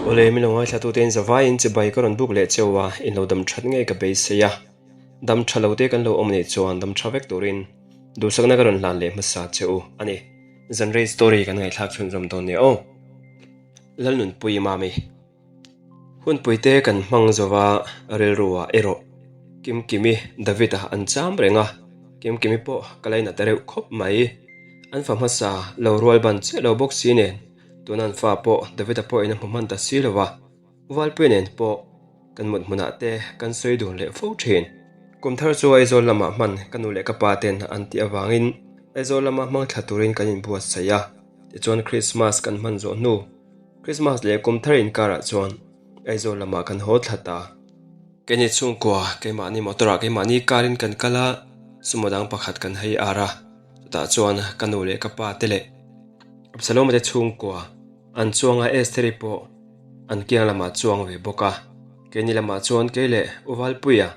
Awle min lo ngaithla tute in zavaiin chibai ka rawn buk leh cheu a, in lo dam that ngei ka beisei a. Dam tha lo te kan lo awm anih chuan dam tha vek turin duhsakna ka rawn hlan leh hmasa che u a ni. Zanrei story kan ngaihthlak chhunzawm dawn nia aw. Lalnunpui Mami. Hunpuite kan hmang zova rilruah erawh Kimkimi David-a an cham reng a, Kimkimi pawh ka lainat reuh khawp mai. An fa hmasa lo rual ban chiah lo bawk si nen tuna an fa pawh David-a pawhin a hmu hman ta si lo va, Valpuia nen pawh kan mut hmunah te kan sawi dun leh fo thin. Kum thar chu Aizawl lamah hman ka nu leh ka pa ten an tih avangin Aizawl lama hmang thla turin kan inbuatsaih a, tichuan Krismas kan hman zawh hnu Krismas leh kum thar inkarah chuan Aizawl lamah kan haw thla ta. Keini chhungkua keimahni motor ah keimahni car in kan kal a, sumo dang pakhat kan hei ar a, chutah chuan ka nu leh ka pa te leh Absalom-a te chhungkua an chuang a, Estheri pawh an kiang lamah chuang ve bawk a. Keini lamah chuan kei leh U Valpuia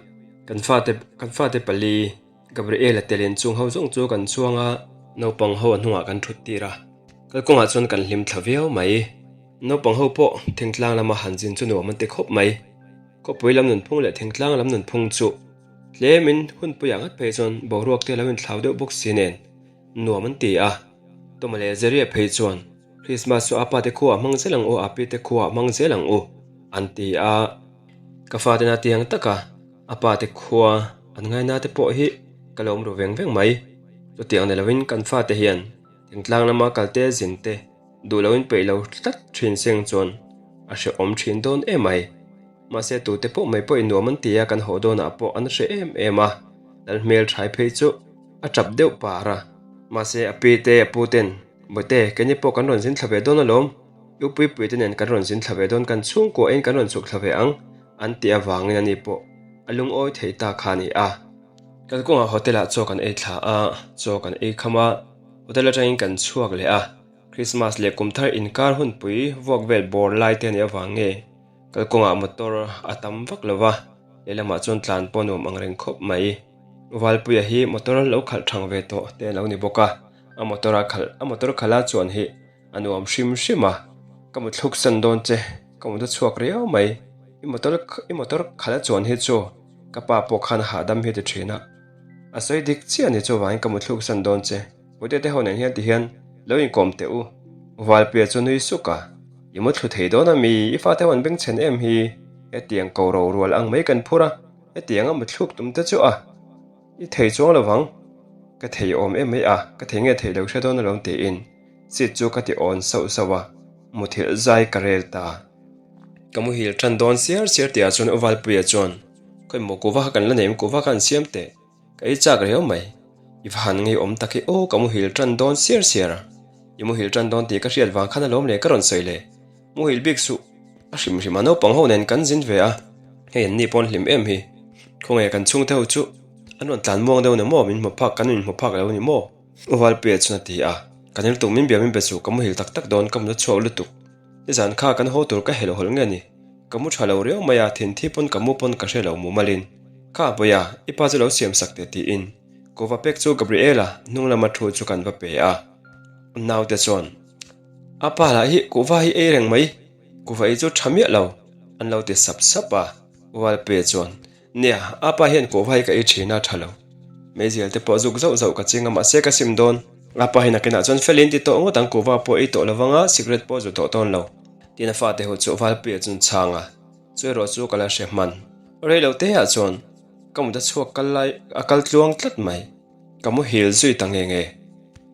kan fate kan fate pali Gabriel-a telin chung ho zawng chu kan chuang a, naupang ho a hnungah kan thut tir a, kalkawngah chuan kan hlim thla viau mai. Naupang ho pawh thingtlang lama han zin chu nuam an ti khawp mai. Khawpui lam nunphung leh thingtlang lam nunphung chu tlemin hunpuiah ngat phei chuan boruak te lo inthlau deuh bawk si nen nuam an ti a. Tawma leh Zeria phei chuan Christmas chu apa te khuaah hmang zel ang u, api te khuaah hmang zel ang u an ti a. Ka fatena tiang taka a pa te khua an ngaina te pawh hi ka lo awm ru veng veng mai. Chutiang ni lovin kan fate hian thingtlang lama kalte zin te duh loin peih lo tlat thin seng chuan a hrehawm thin dawn em mai. Mahse tute pawh mai pawhin nuam an ti a, kan haw dawnah pawh an hre em em a, lal hmel thai phei chu a tap deuh par a. Mahse a pi te a pu ten, Bawihte, keini pawh kan rawn zin thla ve dawn alawm, U Puipuii te nen kan rawn zin thla ve dawn, kan chhungkuahin kan rawn chhuk thla ve ang, an tih avangin ani pawh a lungawi thei ta kha a ni a. Kalkawngah hotel ah chaw kan ei thla a, chaw kan ei kham a, hotel atangin kan chhuak leh a, Christmas leh kum thar inkar hunpui vuak vel bawr lai te a nih avang nge kalkawngah motor a tam vak lo va, lehlamah chuan tlan pawh nuam ang reng khawp mai. Valpuia hi motor lo khalh thang ve tawh te a lo ni bawk a, a motor a khalh a motor khalh a chuan hi A nuam hrim hrim a, ka mu thluk san dawn che, ka mut a chhuak riau mai. I motor i motor khalh a chuan hi chu ka pa pawh khan hahdam hi a ti thin a. A sawi dik chiah a ni chuvangin ka mu thluk san dawn che, Puite te ho nen hian ti hian lo inkawm teh u. Valpuia chu nui suk a, I mu thlu thei dawn a mi, i fate ho an bengchhen em hi, hetiang ko ro rual ang mai kan phur a, hetiang a mu thluk tum te chu a. I thei chuang lo vang, ka thei awm em mai a, ka thei nge thei lo hre dawn alawm tiin seat chu ka ti awn sauh sauh a, muthilh zai ka rel ta. Ka muhil tan dawn siar siar tihah chuan U Valpuia chuan, Khawi maw kuva kha kan la nei em, kuva kha an siam teh, ka ei chak riau mai. I va han ngei awm tak hi aw, ka muhil tan dawn siar siar a, i muhil tan dawn tih ka hriat vang khan alawm le ka rawn sawi le. Muhil bik suh. A hrim hrim a naupang ho nen kan zin ve a, hei an ni pawn hlim em hi. Khawnge kan chhungte ho chu an rawn tlan muang deuh ni maw, min hmu phak kan inhmu phak lo ni maw? U Valpuia chuan a ti a, Kan lutuk min bia min be suh, ka muhil tak tak dawn ka mut a chhuak lutuk. Nizan kha kan haw tur ka helh hawlh nge ni? Ka mu tha lo riau mai a, thinthi pawn ka mu pawn ka hre lo mumalin. Kha Bawiha, i pa chu lo siam sak teh tiin Kuva pek chu Gabriela hnung lama thu chu kan va pe a. Naute chuan. A pa lah hi kuhva hi ei reng mai, kuhva ei chu tha miah lo, an lo ti sap sap a. Valpe chuan, Nia, a pa hian kuhva hi ka ei thin a, tha lo. Meizial te pawh zuk zauh zauh ka ching a, mahse ka sim dawn. A pa hi nakinah chuan felin ti tawh ngawt ang, kuhva pawh ei tawh lo vang a, cigarette pawh zu tawh tawn lo. Tin a fate ho chu Valpe chuan chhang a, chu erawh chu ka la hre hman. Rei lo te ah chuan ka mut a chhuak kal lai a kal tluang tlat mai. Ka muhil zui ta nge nge.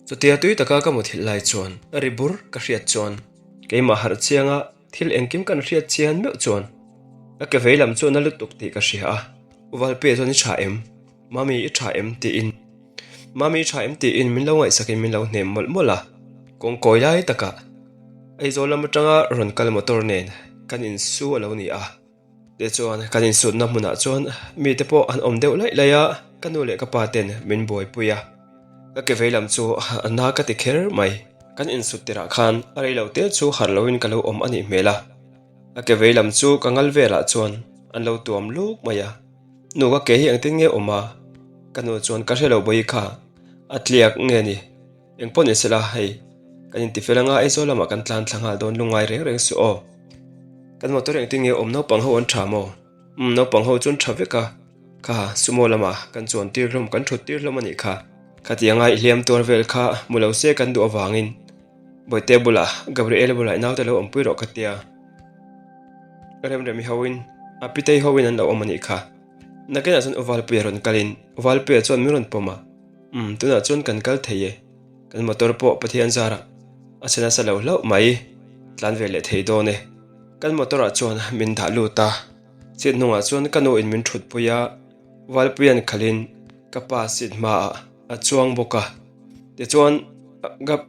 Chutia tui taka ka muthilh lai chuan ri bur ka hriat chuan keimah harh chianga thil engkim kan hriat chian meuh chuan ka ke vei lam chu na lutuk tih ka hria a, U Valpuia chuan i tha em? Mami i tha em? tiin Mami i tha em? tiin min lo ngaihsakin min lo hnem mawlh mawlh a, kawngkawi lai takah Aizawl lam atanga rawn kal motor nen kan insu a lo ni a. Tichuan, kan insutna hmunah chuan mite pawh an awm deuh laih laih a, ka nu leh ka pa ten min buaipui a. Ka ke vei lam chu a na ka ti kher mai. Kan insut tirah khan a rei lo te chu harh loin ka lo awm a nih hmel a. Ka ke vei lam chu ka ngal velah chuan an lo tuam luk mai a. Nu ka ke hi engtin nge awm a? Ka nu chuan ka hre lo bawi kha a tliak nge ni? Engpawh ni sela hei, kan intifel anga Aizawl lamah kan tlan thla nghal dawn lungngai reng reng suh aw. Kan motor engtin nge awm naupang ho an tha maw? Umm naupang ho chu an tha vek a, kha sumo lamah kan chuan tir hlawm kan thut tir hlawm a nih kha. Khatianga i hliam tuar vel kha hmu lo se kan duh avangin Bawihte bulah Gabriel bulah i naute lo awmpui rawh ka tia. Remremi hoin a pitei hoin an lo awm a nih kha. Nakinah chuan Uvalpuia rawn kalin Uvalpuia chuan min rawn pawm a, Umm tunah chuan kan kal thei e. Kan motor pawh Pathian zarah a chhe nasa lo hlauh mai, tlan ve leh thei dawn e. Kan motor ah chuan min dah lut a, seat hnungah chuan ka nu in min thut pui a, Valpuia'n khalhin ka pa seat hmaah a chuang bawk a. Tichuan Gab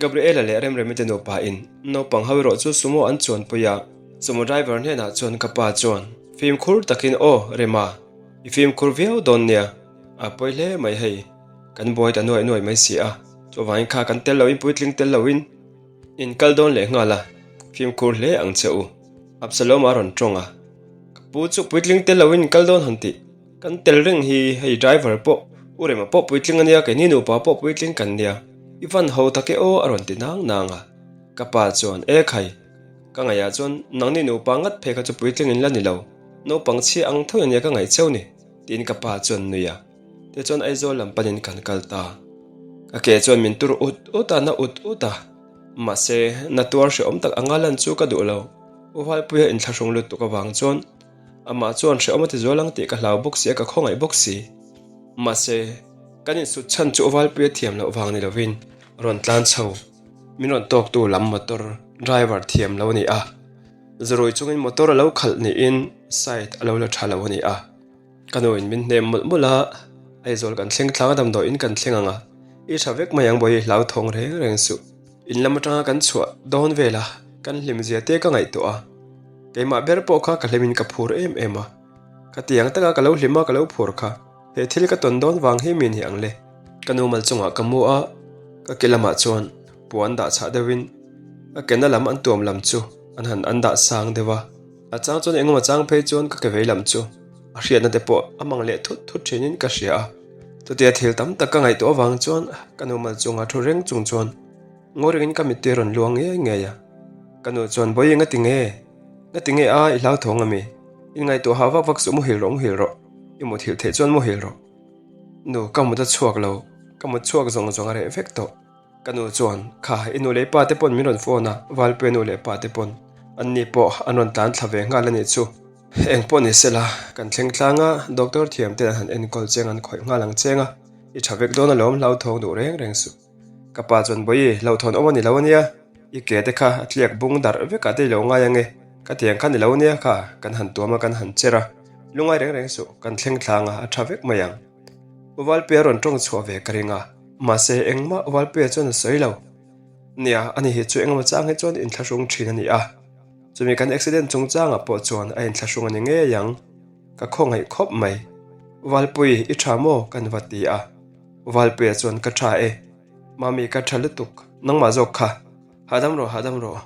Gabriela leh Remremi te nupa in naupang ho erawh chu sumo an chuan pui a, sumo driver hnenah chuan ka pa chuan fimkhur takin aw Rema, i fimkhur viau dawn nia, a pawi hle mai hei. Kan buai ta nuai nuai mai si a, chuvangin kha kan tel loin puitling tel loin in kal dawn leh nghal a, fimkhur hle ang che u. Absalom a rawn tawng a, Ka pu chu puitling tel loin in kal dawn han tih, kan tel reng hi hei driver pawh u Rema pawh puitling a nia, keini nupa pawh puitling kan nia, i van ho tak e aw a rawn ti nang nang a. Ka pa chuan, E khai, ka ngaihah chuan nangni nupa ngat phei kha chu puitling in la ni lo, naupang chhia ang tho ania ka ngaih cheu ni, tiin ka pa chuan nui a. Tichuan Aizawl lam panin kan kal ta. Ka ke chuan min tur ut ut a, na ut ut a. Mahse, na tuar hrehawm tak anga lan chu ka duh lo. U Valpuia inthlahrung lutuk avang chuan amah chuan hrehawm a ti zual ang tih ka hlau bawk si a, ka khawngaih bawk si. Mahse, kan insut chhan chu U Valpuia thiam loh vang ni lovin rawn tlan chho. Min rawn tawktu lam motor driver thiam lo a ni a. Zurui chungin motor a lo khalh niin side a lo la tha lo a ni a. Ka nu in min hnem mawlh mawlh a, Aizawl kan thleng tlang a damdawiin kan thleng ang a, i tha vek mai ang bawi hlauthawng reng reng suh. In lam atanga kan chhuah dawn vel a, kan hlim zia te ka ngaihtuah a, keimah ber pawh kha ka hlim in ka phur em em a, ka tiang taka ka lo hlim a ka lo phur kha he thil ka tawn dawn vang hi mi ni ang le. Ka nu mal chungah ka mu a, ka ke lamah chuan puan dah chhah deuhin ka ke na lam an tuam lam chu an han an dah sang deuh a. A chang chuan engemaw chang phei chuan ka ke vei lam chu a hriatna te pawh a mang leh thut thut thinin ka hria a. Chutia thil tam tak ka ngaihtuah avang chuan ka nu mal chunga thu reng chung chuan ngawi rengin ka mittui a rawn luang ngei ngei a. Ka nu chuan Bawihi nga ti nge? Nga ti nge a i hlauthawng ami? In ngaihtuah hah vak vak suh muhil rawh muhil rawh, i muthilh theih chuan muhil rawh. Nu ka mut a chhuak lo, ka mut chhuak zawng zawng a reh vek tawh. Ka nu chuan, Kha, i nu leh i pa te pawn min rawn phone a, Valpuia nu leh pa te pawn. Anni pawh an rawn tlan thla ve nghal a nih chu. Eng pawh ni sela, kan thleng tlang a, doctor thiam ten an han enkawl cheng an khawih nghal ang cheng a, i tha vek dawn alawm hlauthawng duh reng reng suh. Ka pa chuan, Bawihi, hlauhthawn awm a ni lo ania, i ke te kha a tliak bung darh vekah te i lo ngai ange, ka tiang kha ni lo ania kha, kan han tuam a kan han cher a, lungai reng reng suh, kan thleng tlang a, a tha vek mai ang. Valpuia rawn tawng chhuah ve ka ring a, mahse engmah Valpuia chuan a sawi lo. Nia, ani hi chu engemaw chang hi chuan inthlahrung thin a ni a, chumi kan accident chungchangah pawh chuan a inthlahrung a ni ngei ang, ka khawngaih khawp mai. Valpui, i tha maw? kan va ti a. Valpuia chuan ka tha e, Mami ka tha lutuk, nangmah zawk kha, hahdam rawh, hahdam rawh,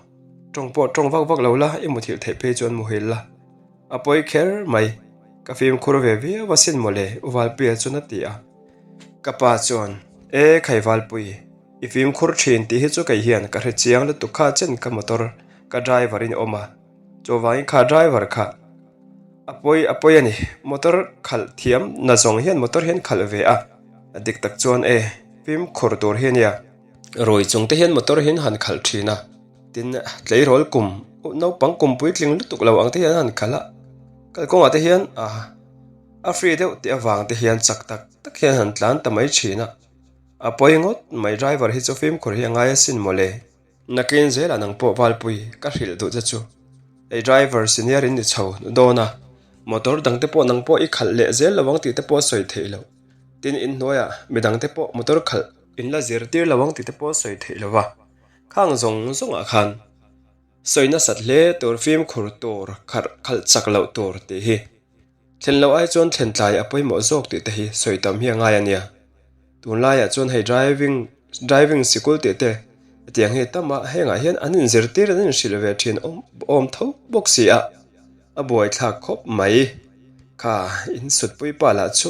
tawng pawh tawng vak vak lo la, i muthilh theih phei chuan muhil la. A pawi kher mai, ka fimkhur ve viau asin mawle, U Valpuia chuan a ti a. Ka pa chuan, E khai Valpui, i fimkhur thin tih hi chu kei hian ka hre chiang lutuk kha chen ka motor ka driver in awm a, chuvangin kha driver kha a pawi a pawi a ni, motor khalh thiam na zawng hian motor hian khalh ve a, a dik tak chuan e, fimkhur tur hi a nia. Ruai chung te hian motor hian han khalh thin a. Tin, tleirawl kum, naupang kum puitling lutuk lo ang te hian an han khalh a, kalkawngah te hian a free deuh tih avang te hian chak tak tak hian an han tlan ta mai thin a, a pawi ngawt mai driver hi chu fimkhur hi a ngai asin mawle. Nakin zelah nang pawh Valpui ka hrilh duh che chu, hei driver senior in ni chho dawn a, motor dang te pawh nang pawh i khalh leh zel lo ang tih te pawh a sawi theih loh, tin inhnuaiah midang te pawh motor khalh in la zirtir lo ang tih te pawh a sawi theih lo va. Khang zawng zawngah khan sawi nasat hle tur fimkhur tur kharh khalh chak loh tur tih hi thlen loh ai chuan thlen tlai a pawimawh zawk tih te hi sawi tam hi a ngai a nia. Tunlaiah chuan hei driving driving sikul tih te hetiang hi tam a hengah hian an inzirtir an inhrilh ve thin awm awm tho bawk si a, a buaithlak khawp mai. Kha insutpui pa lah chu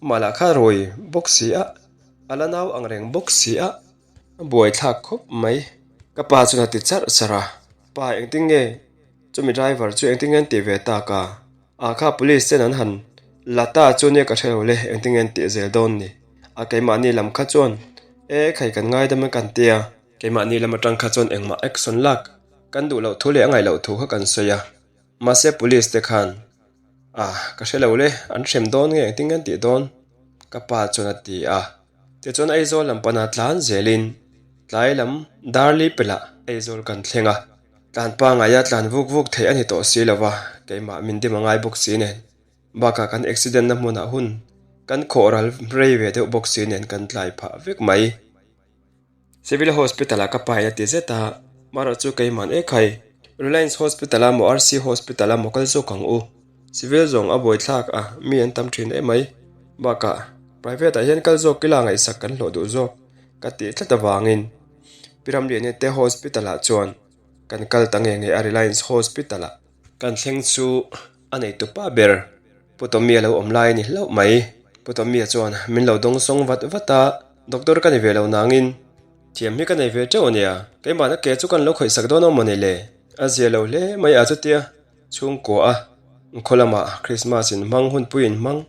amah lah kha rawi bawk si a, a la nau ang reng bawk si a. A buaithlak khawp mai. Ka pa chuan a ti charh charh a, Pa engtin nge? Chumi driver chu engtin nge an tih ve tak a? Ah kha police ten an han la ta chu nia ka hre lo le, engtin nge an tih zel dawn ni? A keimahni lam kha chuan e khai kan ngaidam e kan tia. Keimahni lam atang kha chuan engmah action lak kan duh loh thu leh a ngaih loh thu kha kan sawi a. Mahse police te khan ah ka hre lo le, an hrem dawn nge engtin nge an tih dawn? Ka pa chuan a ti a. Tichuan Aizawl lam pana tlan zelin tlai lam Darli pelah Aizawl kan thleng a. Tlan pangaia tlan vuk vuk theih a ni tawh si lo va, keimah min dim a ngai bawk si nen. Bakah kan accident na hmunah hun kan khawh ral rei ve deuh bawk si nen kan tlai phah vek mai. Civil Hospital ah ka pa in a ti zet a, marawh chu keiman e khai, Reliance Hospital a maw RC Hospital a maw kal zawk ang u, Civil zawng a buaithlak a mi an tam thin em mai, bakah private ah hian kal zawk ila ngaihsak kan hlawh duh zawk ka tih tlat avangin Pi Ramliani te Hospital ah chuan kan kal ta nge nge a Reliance Hospital ah. Kan thleng chu a neitu pa ber Pu Tommy a lo awm lai a ni hlauh mai. Pu Tommy-a chuan min lo dawng sawng vat vat a, Doctor ka ni ve lo nangin thiam hi ka nei ve teuh a nia, keimahna ke chu kan lo khawih sak dawn awm a ni le? A zia lo hle mai a chutia chhungkua a khaw lamah Christmas in hmang hunpui in hmang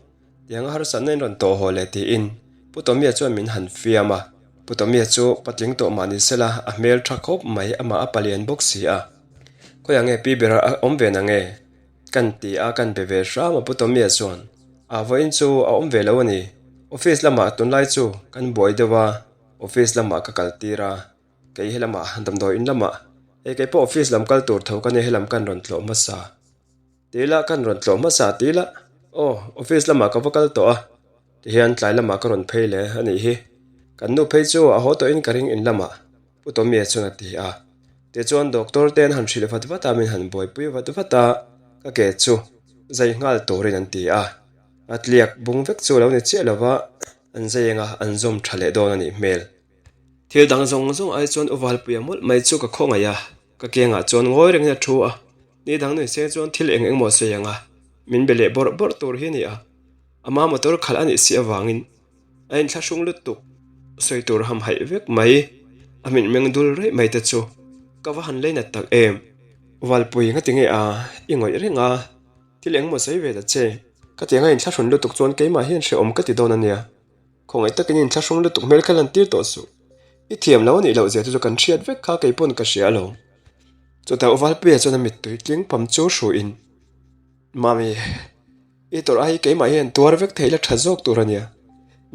tiang a harsatna in rawn tawh haw le tiin Pu Tommy-a chuan min han fiam a. Pu Tommy-a chu patling tawh mah ni sela a hmel tha khawp mai amah a palian bawk si a. Khawiah nge pi ber a awm ve na nge? Kan ti a, kan be ve hram a Pu Tommy-a chuan a vawiin chu a awm ve lo a ni. Office lamah tunlai chu kan buai deuh a, office lamah ka kal tir a, kei helamah damdawi in lamah hei kei pawh office lam kal tur tho ka nia helam kan rawn tlawh hmasa ti ila kan rawn tlawh hmasa ti ila aw office lamah ka va kal tawh a tihian tlai lamah ka rawn phei leh a nih hi kan nu phei chu a haw tawhin ka ring in lamah. Pu Tommy-a chuan a ti a. Tichuan doctor te an han hrilh vat vat a, min han buaipui vat vat a, ka ke chu zai nghal turin an ti a. A tliak bung vek chu a lo ni chiah lo va, an zai eng a, an zawm tha leh dawn a nih hmel. Thil dang zawng zawng ai chuan U Valpuia mawlh mai chu ka khawngaih a, ka kengah chuan ngawi rengin a thu a, ni dang nui se chuan thil eng engmaw sawi ang a, min be leh bawrh bawrh tur hi a ni a, ama motor khalh a nih si avangin A inthlahrung lutuk sawi tur ham haih vek mai, a mitmeng dul raih mai te chu ka va han leinat tak em. Valpui nga tinge a, i ngawih reng a, thil engmaw sawi ve ta che. Ka tiang a inthlahrun lutuk chuan keimah hian hrehawm ka ti dawn a nia, khawngaih takin inthlahrung lutuk hmel kha lan tir tawh suh. I thiam lo a nih loh zia te chu kan hriat vek kha keipawn ka hria alawm. Chutah Valpuia chuan a mittui tling pam chu hruin, Mami. I tawrh ai keimah hian tuar vek theih la tha zawk tur a nia.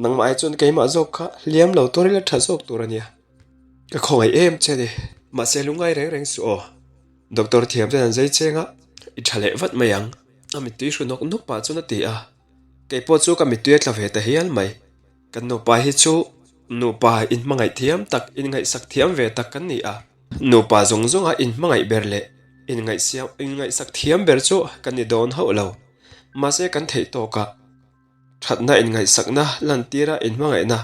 Nangmah ai chuan keimah zawk kha hliam lo tuar ila tha zawk tur a nia. Ka khawngaih em che ni. Mahse lungngai reng reng suh aw. Doctor thiam ten an zai cheng a, i tha leh vat mai ang. A mittui hru nawk nawk pah chuan a ti a. Kei pawh chu ka mittui a tla ve ta hial mai. Kan nupa hi chu nupa inhmangaih thiam tak, inngaihsak thiam ve tak kan ni a. Nupa zawng zawnga inhmangaih ber leh inngaihsak thiam ber chu kan ni dawn hauh lo. Mahse kan theih tawkah thatna inngaihsakna lantira inhmangaihna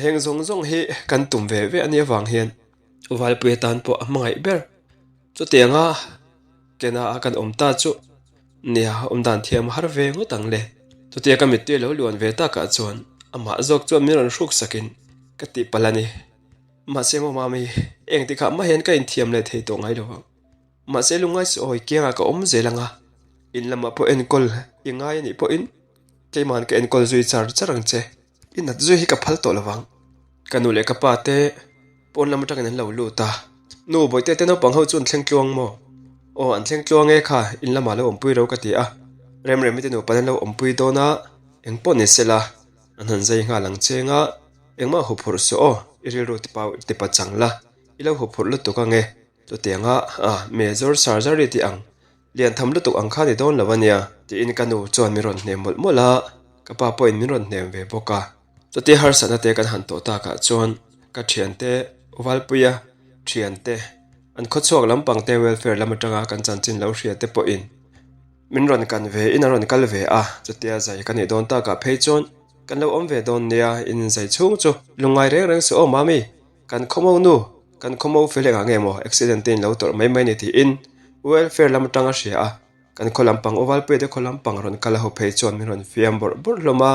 heng zawng zawng hi kan tum ve ve a nih avang hian Valpui atan pawh a hmangaih ber. Chutianga kena a kan awm ta chu nia awm dan thiam har ve ngawt ang le. Chutia ka mittui a lo luan ve takah chuan amah zawk chuan min rawn hruk sakin ka tihpalh a ni. Mahse maw mami, eng tikah mah hian ka inthiam leh thei tawh ngai lo ang. Mahse lungngai suh awi kiangah ka awm zel ang a, in lamah pawh enkawl i ngai a nih pawhin keimahan ka enkawl zui char char ang che. I nat zui hi ka phal tawh lo vang. Ka nu leh ka pa te pawn lam atangin an lo lut a, Nu Bawihte te naupang ho chu an thleng tluang maw? Aw an thleng tluang e kha, in lamah lo awmpui ro ka ti a, Remremi te nupa an lo awmpui dawn a, engpawh ni sela. An han zai nghal ang cheng a, engmah huphurh suh aw, i rilru tipa tipa chang la, i lo huphurh lutuk ang e, chutianga a major surgery tih ang, lian tham lutuk ang kha ni dawn lo a nia, tiin ka nu chuan min rawn hnem mawlh mawlh a, ka pa pawhin min rawn hnem ve bawk a. Chutia harsatna te kan han tawh takah chuan ka thiante Valpuia thiante an khawchhuak lampang te welfare lam atanga kan chanchin lo hria te pawhin Min rawn kan ve in a rawn kal ve a, chutia zai ka nih dawn takah phei chuan kan lo awm ve dawn nia, in zai chhung chu lungngai reng reng suh aw mami, kan khawmo nu, kan khawmo fel engah nge maw accident te in lo tawrh mai mai ni tiin welfare lam atang a hria a, kan khaw lampang u Valpuia te khaw lampang rawn kal a ho phei chuan min rawn fiam bawrh bawrh hlawm a,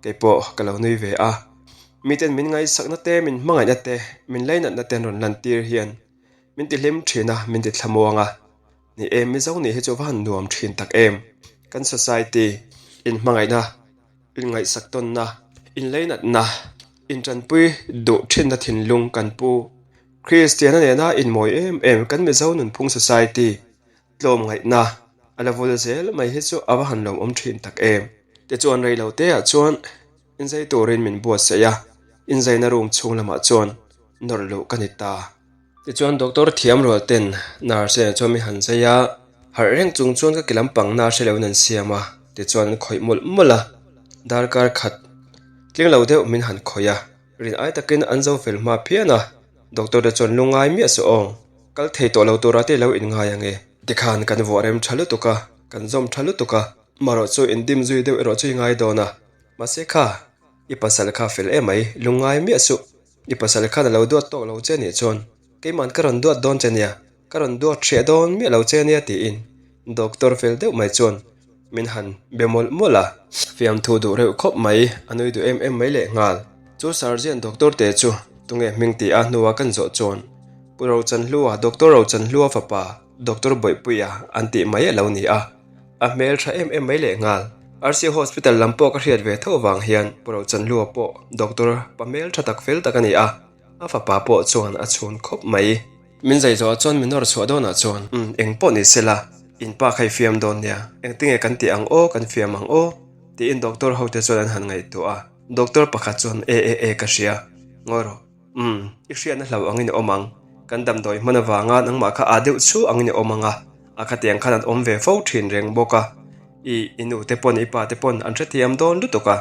keipawh ka lo nui ve a, miten min ngaihsakna te, min hmangaihna te, min lainatna te an rawn lantir hian min ti hlim thin a, min ti thlamuang a. Ni e, Mizo nih hi chu va han nuam thin tak em. Kan society inhmangaihna, inngaihsak tawnna, inleinatna, intanpui duh thinna thinlung kan pu. Kristiana nena inmawi em em kan Mizo nunphung society tlawmngaihna a la vul zel mai hi chu a va han lawmawm thin tak em. Tichuan reiloteah chuan inzei turin min buatsaih a, inzeina room chhung lamah chuan nawrh luh ka ni ta. Tichuan doctor thiam rual ten nurse nen chuan min han zai a, harh reng chung chuan ka ke lampang na hre loin an siam a, tichuan an khawih mawlh mawlh a, darkar khat tling lo deuh min han khawih a, rin ai takin an zo fel hma phian a, doctor te chuan lungngai miah suh aw, kal thei tawh lo tura te lo inngai ange. Tikhan kan vuah rem tha lutuk a, kan zawm tha lutuk a, marawh chu indim zui deuh erawh chu i ngai dawn a, mahse kha i pasal kha fel emai, lungngai miah suh. I pasal khan a lo duat tawk lo che nih chuan keiman ka rawn duat dawn che nia, ka rawn duat hreh dawn miah lo che nia tiin doctor fel deuh mai chuan min han be mawlh mawlh a. Fiamthu duh reuh khawp mai, a nui duh em em mai leh nghal. Chu surgeon doctor te chu tunge hming tih a hnua kan zawh chuan Pu Rochanhlua, Doctor Rochanhlua fapa Doctor Bawihpuia an tih mai a lo ni a. A hmel tha em em mai leh nghal. RC Hospital lam pawh ka hriat ve tho vang hian Pu Rochanhlua pawh doctor pa hmel tha tak fel tak a ni a, a fapa pawh chuan a chhun khawp mai. Min zai zawhah chuan min nawr chhuah dawnah chuan umm eng pawh ni sela in pa kha i fiam dawn nia, engtinge kan tih ang aw, kan fiam ang aw tiin doctor hote chuan an han ngaihtuah a, doctor pakhat chuan e e e ka hria, ngawi rawh. Umm, i hriatna hlo angin i awm ang. Kan damdawi hman avanga nangmah kha aa deuh chu angin i awm ang a, a khatiang khan an awm ve fo thin reng bawk a. I i nu te pawn i pa te pawn an hrethiam dawn lutuk a,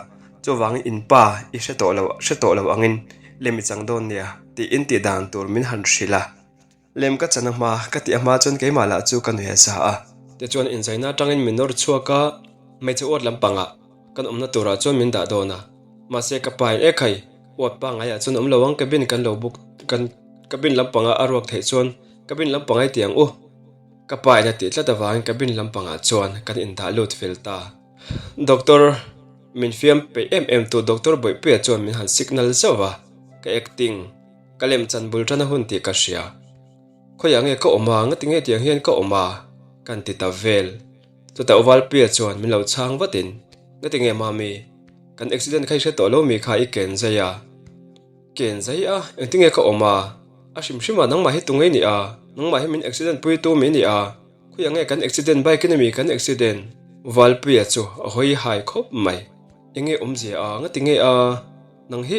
chuvangin in pa i hre tawh lo hre tawh lo angin lem i chang dawn nia tiin tih dan tur min han hrilh a. Lem ka chan a hma, ka tih a hma chuan keimah lah chu ka nuih a za a. Tichuan inzaina atangin min nawr chhuak a, hmeichhe uat lampangah kan awmna turah chuan min dah dawn a. Mahse ka pa in e khai, uat pangaiah chuan awm lo ang cabin kan lo book kan cabin lampangah a ruak theih chuan cabin lampang ai ti ang u. Ka pa in a tih tlat avangin cabin lampangah chuan kan indah lut fel ta. Doctor min fiam peih em em tu Doctor Bawihpuia chuan min han signal zauh va, ka acting. Ka lem chan bul tan a hun tih ka hria. Khawiah nge ka awm a, ngati nge tiang hian ka awm a? Kan ti ta vel. Chutah Uvalpuia chuan min lo chhang vatin, Ngati nge Mami, kan accident kha i hre tawh lo mi kha i ken zai a? Ken zai a? Engti nge ka awm a? A hrim hrim a, nangmah hi tunge i nih a? Nangmah hi min accident pui tu mi i nih a? Khawiah nge kan accident bike in a mi kan accident? Uvalpuia chu a hawi hai khawp mai. Enge awmzia a? Ngati nge a? Nang hi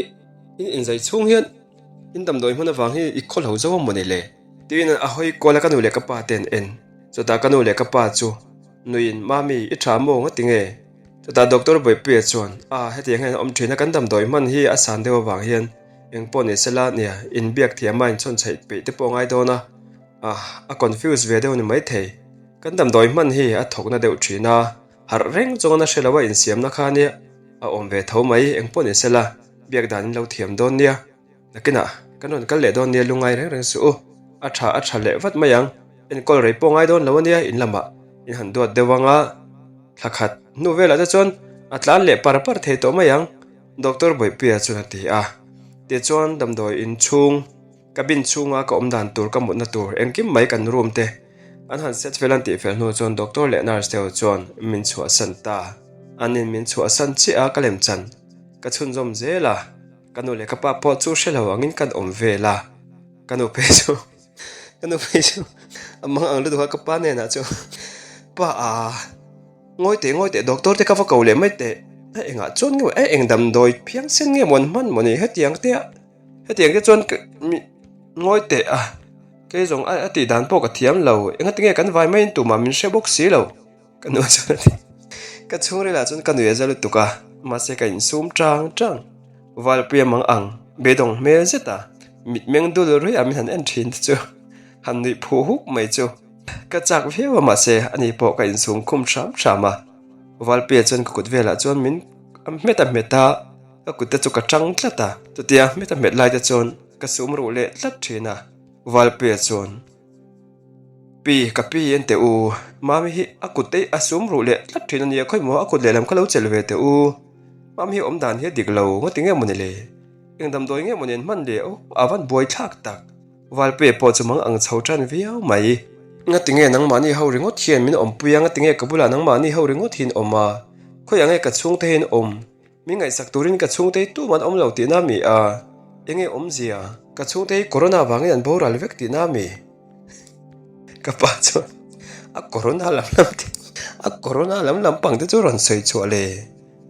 in inzai chhung hian in damdawi hmun avang hi i khaw lo zo a mawni le? Tiin a hawi kual a ka nu leh ka pa te an en. Chutah ka nu leh ka pa chu nuiin Mami i tha maw ngati nge? Chutah Doctor Bawihpuia chuan A hetiang hian a awm thin a kan damdawi hman hi a san deuh avang hian eng pawh ni sela nia inbiak thiam a inchhawn chheih peih te pawh a ngai dawn a, ah a confuse ve deuh a ni maithei. Kan damdawi hman hi a thawkna deuh thin a. Harh reng chuan a hre lo a insiamna kha nia a awm ve tho mai engpawh ni sela biak dan in lo thiam dawn nia nakinah kan rawn kal leh dawn nia lungngai reng reng suh u a tha a tha leh vat mai ang enkawl rei pawh ngai dawn lo ania in lamah in han duat deuh anga thla khat hnu velah te chuan a tlan leh par par thei tawh mai ang Doctor Bawihpuia chuan a ti a tichuan damdawi inchhung Cabin chhunga ka awm dan tur ka mutna tur engkim mai kan room te an han set fel an tih fel hnu chuan doctor leh nurse te ho chuan min chhuahsan ta. An in min chhuahsan chiah a ka lem chan ka chhunzawm zel a, ka nu leh ka pa pawh chu hre lo angin kan awm vel a, ka nu phei chu ka nu phei chu a mang ang lutuk a ka pa hnenah chuan pa a ngawi teh ngawi teh doctor te ka va ko leh mai teh a engah chuan nge a eng damdawi phiangsen nge maw an hman maw ni hetiang te ah. Hetiang te chuan mi ngawi teh a, kei zawng a tih dan pawh ka thiam lo, engati nge kan vai maiin tumah min hre bawk si lo, ka nu chuan a ti. Ka chhungrilah chuan ka nui a za lutuk a, mahse ka insum chang chang. Valpuia mang ang, beidawng hmel zet a, mitmeng dul ruih a min han en thin te chu han nuih phuh huk mai chu ka chak viau a, mahse ani pawh ka insum khum hram hram a. Valpuia chuan ka kut velah chuan min a hmet a hmet a. Ka kut te chu ka tang tlat a, chutia hmet a hmet lai te chuan ka sum ruh leh tlat thin a, Valpuia chuan, Pi, ka pi en teh u, Mami hi a kut te a sum ruh leh tlat thin a nia, khawimaw a kut lehlam kha lo chelh ve teh u, Mami hi awm dan hi a dik lo, ngawti nge mawni le, eng damdawi nge mawni an hman le, aw a van buai thlak tak, Valpuia pawh chu mang ang chho tan viau mai. Ngatinge nangmahni ho ringawt hian min awmpui a, ngatinge ka bulah nangmahni ho ringawt hi in awm a, khawiah nge ka chhungte hi in awm? Min ngaihsak turin ka chhungte hi tuman awm lo tihna mi a? Enge awmzia? Ka chhungte hi corona vangin an boral vek tihna mi? Ka pa chuan a corona lam lam te a corona lam lampang te chu rawn sawi chhuah le.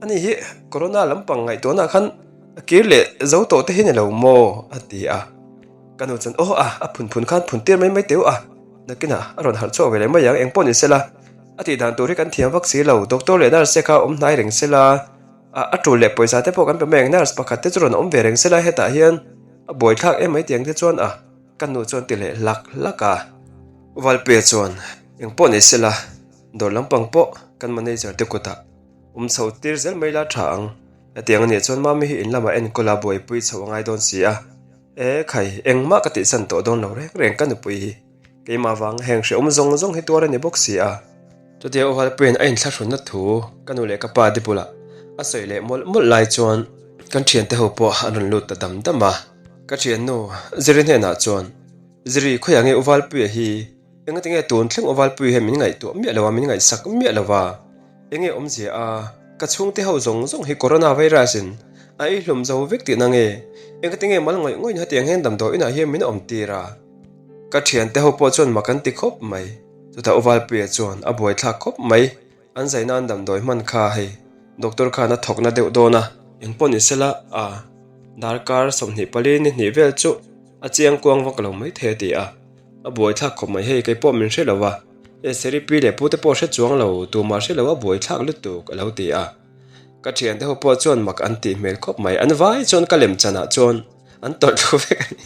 Ani hi corona lampang ngaihtuahna khan a kir leh zo tawh te hi ni lo maw? a ti a. Ka nu chuan aw a, a phun phun khan phun tir mai mai teu a, nakinah a rawn harh chhuak ve leh mai ang, eng pawh ni sela, a tih dan tur hi kan thiam vak si lo, doctor leh nurse te kha awm hnai reng sela, a a tul leh pawisa te pawh kan pe mai ang, nurse pakhat te chu rawn awm ve reng sela hetah hian a buaithlak em mai tiang te chuan a, ka nu chuan ti leh hlak hlak a. Valpuia chuan eng pawh ni sela, dawr lampang pawh kan manager te kutah awm chho tir zel mai la tha ang, hetiang anih chuan mami hi in lamah enkawl a buaipui chho a ngai dawn si a. E khai, engmah ka tihsan tawh dawn lo reng reng ka nupui hi. Keimah vang heng hrehawm zawng zawng hi tuar a ni bawk si a. Chutia u Halpuiin a inthlahrunna thu ka nu leh ka pa te bulah a sawi leh mawlh mawlh lai chuan kan thiante ho pawh an rawn lut ta dam dam a. Ka thiannu Ziri hnenah chuan, Ziri, khawiah nge u Valpuia hi? Engatinge tun thleng u Valpuia hian min ngaihtuah miah lo a, min ngaihsak miah lo a? Enge awmzia a, ka chhungte ho zawng zawng hi corona virus in a ei hlum zo vek tihna nge? Engatinge mal ngawih ngawih in hetiang hian damdawi inah hian min awm tir a? Ka thiante ho pawh chuan mak an ti khawp mai. Chutah U Valpuia chuan a buaithlak khawp mai, an zai nan damdawi hman kha hei doctor khan a thawkna deuh dawn a, engpawh ni sela a darkar 24 ni hnih vel chu a chiang kuang vak lo maithei a ti a. A buaithlak khawp mai hei, kei pawh min hre lo a, he Seri pi leh pute pawh hre chuang lo, tumah hre lo a buaithlak lutuk a lo ti a. Ka thiante ho pawh chuan mak an tih hmel khawp mai, an vai chuan ka lem chanah chuan an tawlh thlu vek a ni.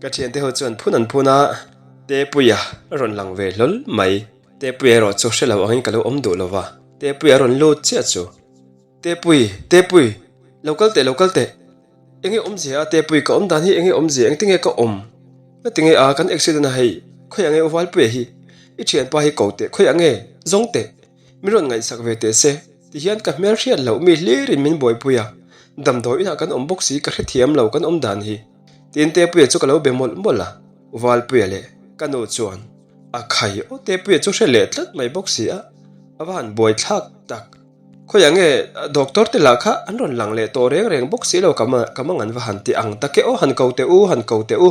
Ka thiante ho chuan phun an phun a, Tepuia a rawn lang ve hlawl mai, Tepuia erawh chu hre lo angin ka lo awm duh lo va, Tepuia a rawn lut chiah chu. Tepui, Tepui, lo kal teh, lo kal teh. Enge awmzia a Tepui, ka awm dan hi enge awmzia, engtinge ka awm? Ngatinge a, kan accident a hei, khawiah nge u Valpuia hi? I thianpa hi ko teh, khawiah nge? Zawng teh. Min rawn ngaihsak ve teh se, tihian ka hmel hriat loh mi hlirin min buaipui a, damdawi inah kan awm bawk si, ka hrethiam lo kan awm dan hi. Tiin Tepuia chu ka lo be mawlh mawlh a, u Valpuia leh ka nu chuan a khai aw Tepuia chu hre leh tlat mai bawk si a, a va han buaithlak tak. Khawiah nge doctor te lah kha an rawn lang leh tawh reng reng bawk si lo ka ka mang an va han ti ang tak e aw han ko teh u han ko teh u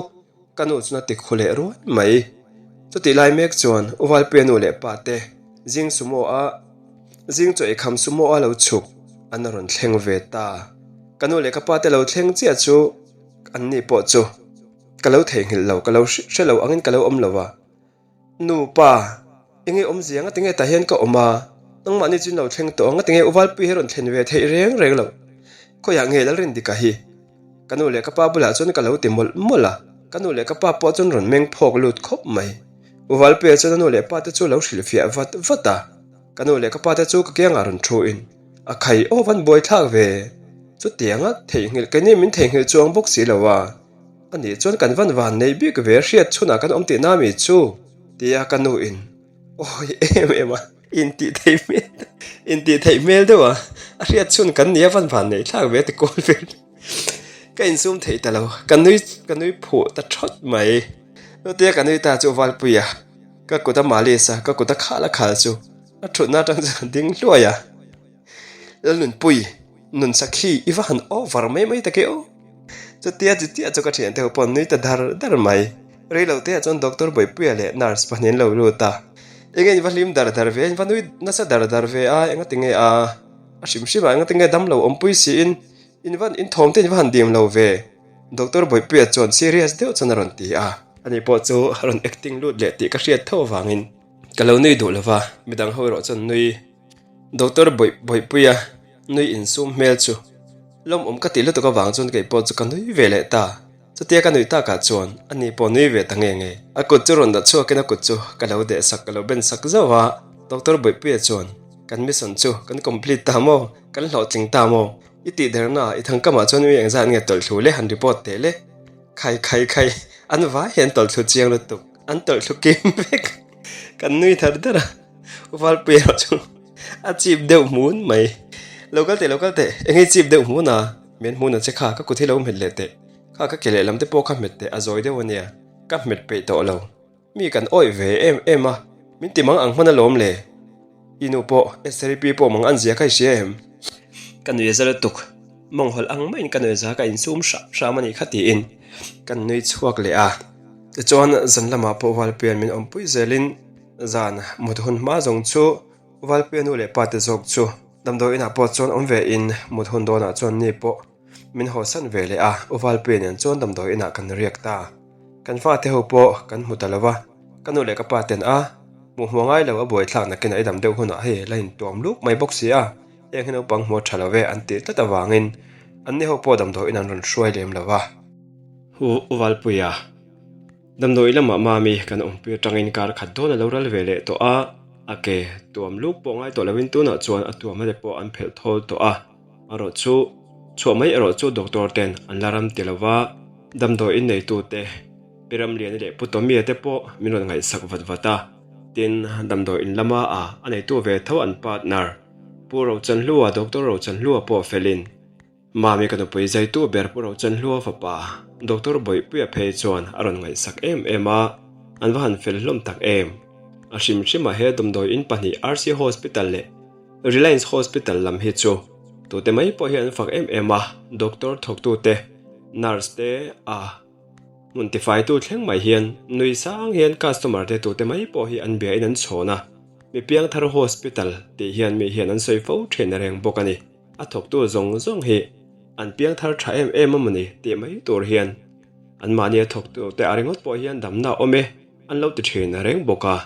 ka nu chuan a ti khu leh ruai mai. Chutih lai mek chuan U Valpuia nu leh pa te zing sumo a zing chaw eikham sumo a lo chhuk an rawn thleng ve ta. Ka nu leh ka pa te lo thleng chiah chu an ni pawh chu ka lo theihnghilh lo ka lo hre lo angin ka lo awm lo a. Nu, pa, enge awmzia nga tinge tah hian ka awm a, nangmahni chu in lo thleng tawh a, nga tinge u Valpui hi rawn thlen ve theih reng reng lo. Khawiah nge Lalrindika hi? Ka nu leh ka pa bulah chuan ka lo ti mawlh mawlh a, ka nu leh ka pa pawh chuan rawn meng phawk lut khawp mai. U Valpuia chuan a nu leh pa te chu lo hrilhfiah vat vat a, ka nu leh ka pa te chu ka kiangah rawn thu in, A khai aw van buaithlak ve, chutianga theihnghilh keini min theihnghilh chuang bawk si lo a. A nih chuan kan van van nei bik ve hriat chhunah kan awm tihna mi chu? Tia ka nu in awi em em a, intih theih hmel intih theih hmel deuh a, a hriat chhun kan nia van van nei thlak ve ti kawl vel ka insum theih ta lo, ka nui ka nui phuh ta thawt mai. Chutia ka nui ta chu Valpuia ka kut a malis a, ka kut a khal a khal chu a thutna atang chuan a ding hluai a. Lalnunpui, nunsak hi i va han over mai mai tak e aw. Chutia chutia chu ka thiante ho pawh an nui ta dar dar mai. Rei lo te ah chuan Doctor Bawipuia leh nurse pahnih an lo lut a. Enge in va hlim dar dar ve a, in va nui nasa dar dar ve a, enga tinge a a hrim hrim a, enga tinge damlo awmpui siin in va in thawm te in va han dim lo ve. Doctor Bawipuia chuan serious deuh chuan a rawn ti a. Ani pawh chu a rawn acting lut leh tih ka hriat tho avangin ka lo nui duh lo va, midang ho erawh chuan nui. Doctor Bawih Bawihpuia nui insum hmel chu lawmawm ka tih lutuk avang chuan kei pawh chu ka nui ve leh ta. Chutia ka nuih takah chuan ani pawh nui ve ta nge nge. A kut chu rawn dah chhuakin a kut chu ka lo deh sak ka lo ben sak zauh a. Doctor Bawihpuia chuan kan mission chu kan complete ta maw? Kan hlawhtling ta maw? I tih derna i thangkamah chuan mi engzat nge tawlh thlu le han report teh le. Khai khai khai an vai hi an tawlh thlu chiang lutuk. An tawlh thlu kim vek. Kan nui thar der a. Valpuia erawh chu a chip deuh hmun mai. Lo kal teh, lo kal teh, eng nge chip deuh hmun a? Mian hmun a che kha, ka kut hi lo hmet leh teh. Kha ka ke lehlam te pawh kha hmet teh, a zawi deuh a nia, ka hmet peih tawh lo. Mi kan awih ve em em a, min ti mang ang hman alawm le. I nu pawh, Esther-i pi pawh mang an zia kha i hria em? Ka nui a za lutuk, mawnghawlh ang maiin ka nui a za ka insum hram hram a nih kha tiin kan nui chhuak leh a. Tichuan zan lamah pawh Valpuia'n min awmpui zelin zan mut hun hma zawng chu Valpuia nu leh pa te zawk chu damdawi inah pawh chuan awm ve in mut hun dawnah chuan ni pawh min hawsan ve leh a, U Valpuia nen chuan damdawi inah kan riak ta. Kan fate ho pawh kan hmu ta lo va, ka nu leh ka pa ten a hmuh hmuh ngai lo a buaithlak nakin a i dam deuh hunah hei la intuam luk mai bawk si a, heng hi naupang hmuh a tha lo ve an tih tlat avangin anni ho pawh damdawi in an rawn hruai lem lo va. U Valpuia, damdawi lamah Mami kan awmpui atangin kar khat dawn a lo ral ve leh tawh a, a ke tuam luk pawh ngai tawh loin tunah chuan a tuamna te pawh an phelh thawl tawh a. Erawh chu chhuah mai erawh chu doctor ten an la ram ti lova, damdawi in neitu te Pi Ramliani leh Pu Tomia te pawh min rawn ngaihsak vat vat a, tin damdawi in lama a a neitu ve tho an partner Pu Rochanhlua Doctor Rochanhlua pawh felin Mami ka nupui zaitu ber Pu Rochanhlua fapa Doctor Bawihpuia phei chuan a rawn ngaihsak em em a, an va han fel hlawm tak em. A hrim hrimah he damdawi in pahnih RC Hospital leh Reliance Hospital lam hi chu tute mai pawh hian an fak em em a, doctor thawktute, nurse te a hmun tifaitu thleng mai hian nui sang hian customer te tute mai pawh hi an bia in an chhawn a, mi piangthar hospital tih hian mi hian an sawi fo thin reng bawk a ni. A thawktu zawng zawng hi an piangthar tha em em a mawni tih mai tur hian anmahni a thawktu te a ringawt pawh hian damna a awm e. An lo ti thin reng bawk a,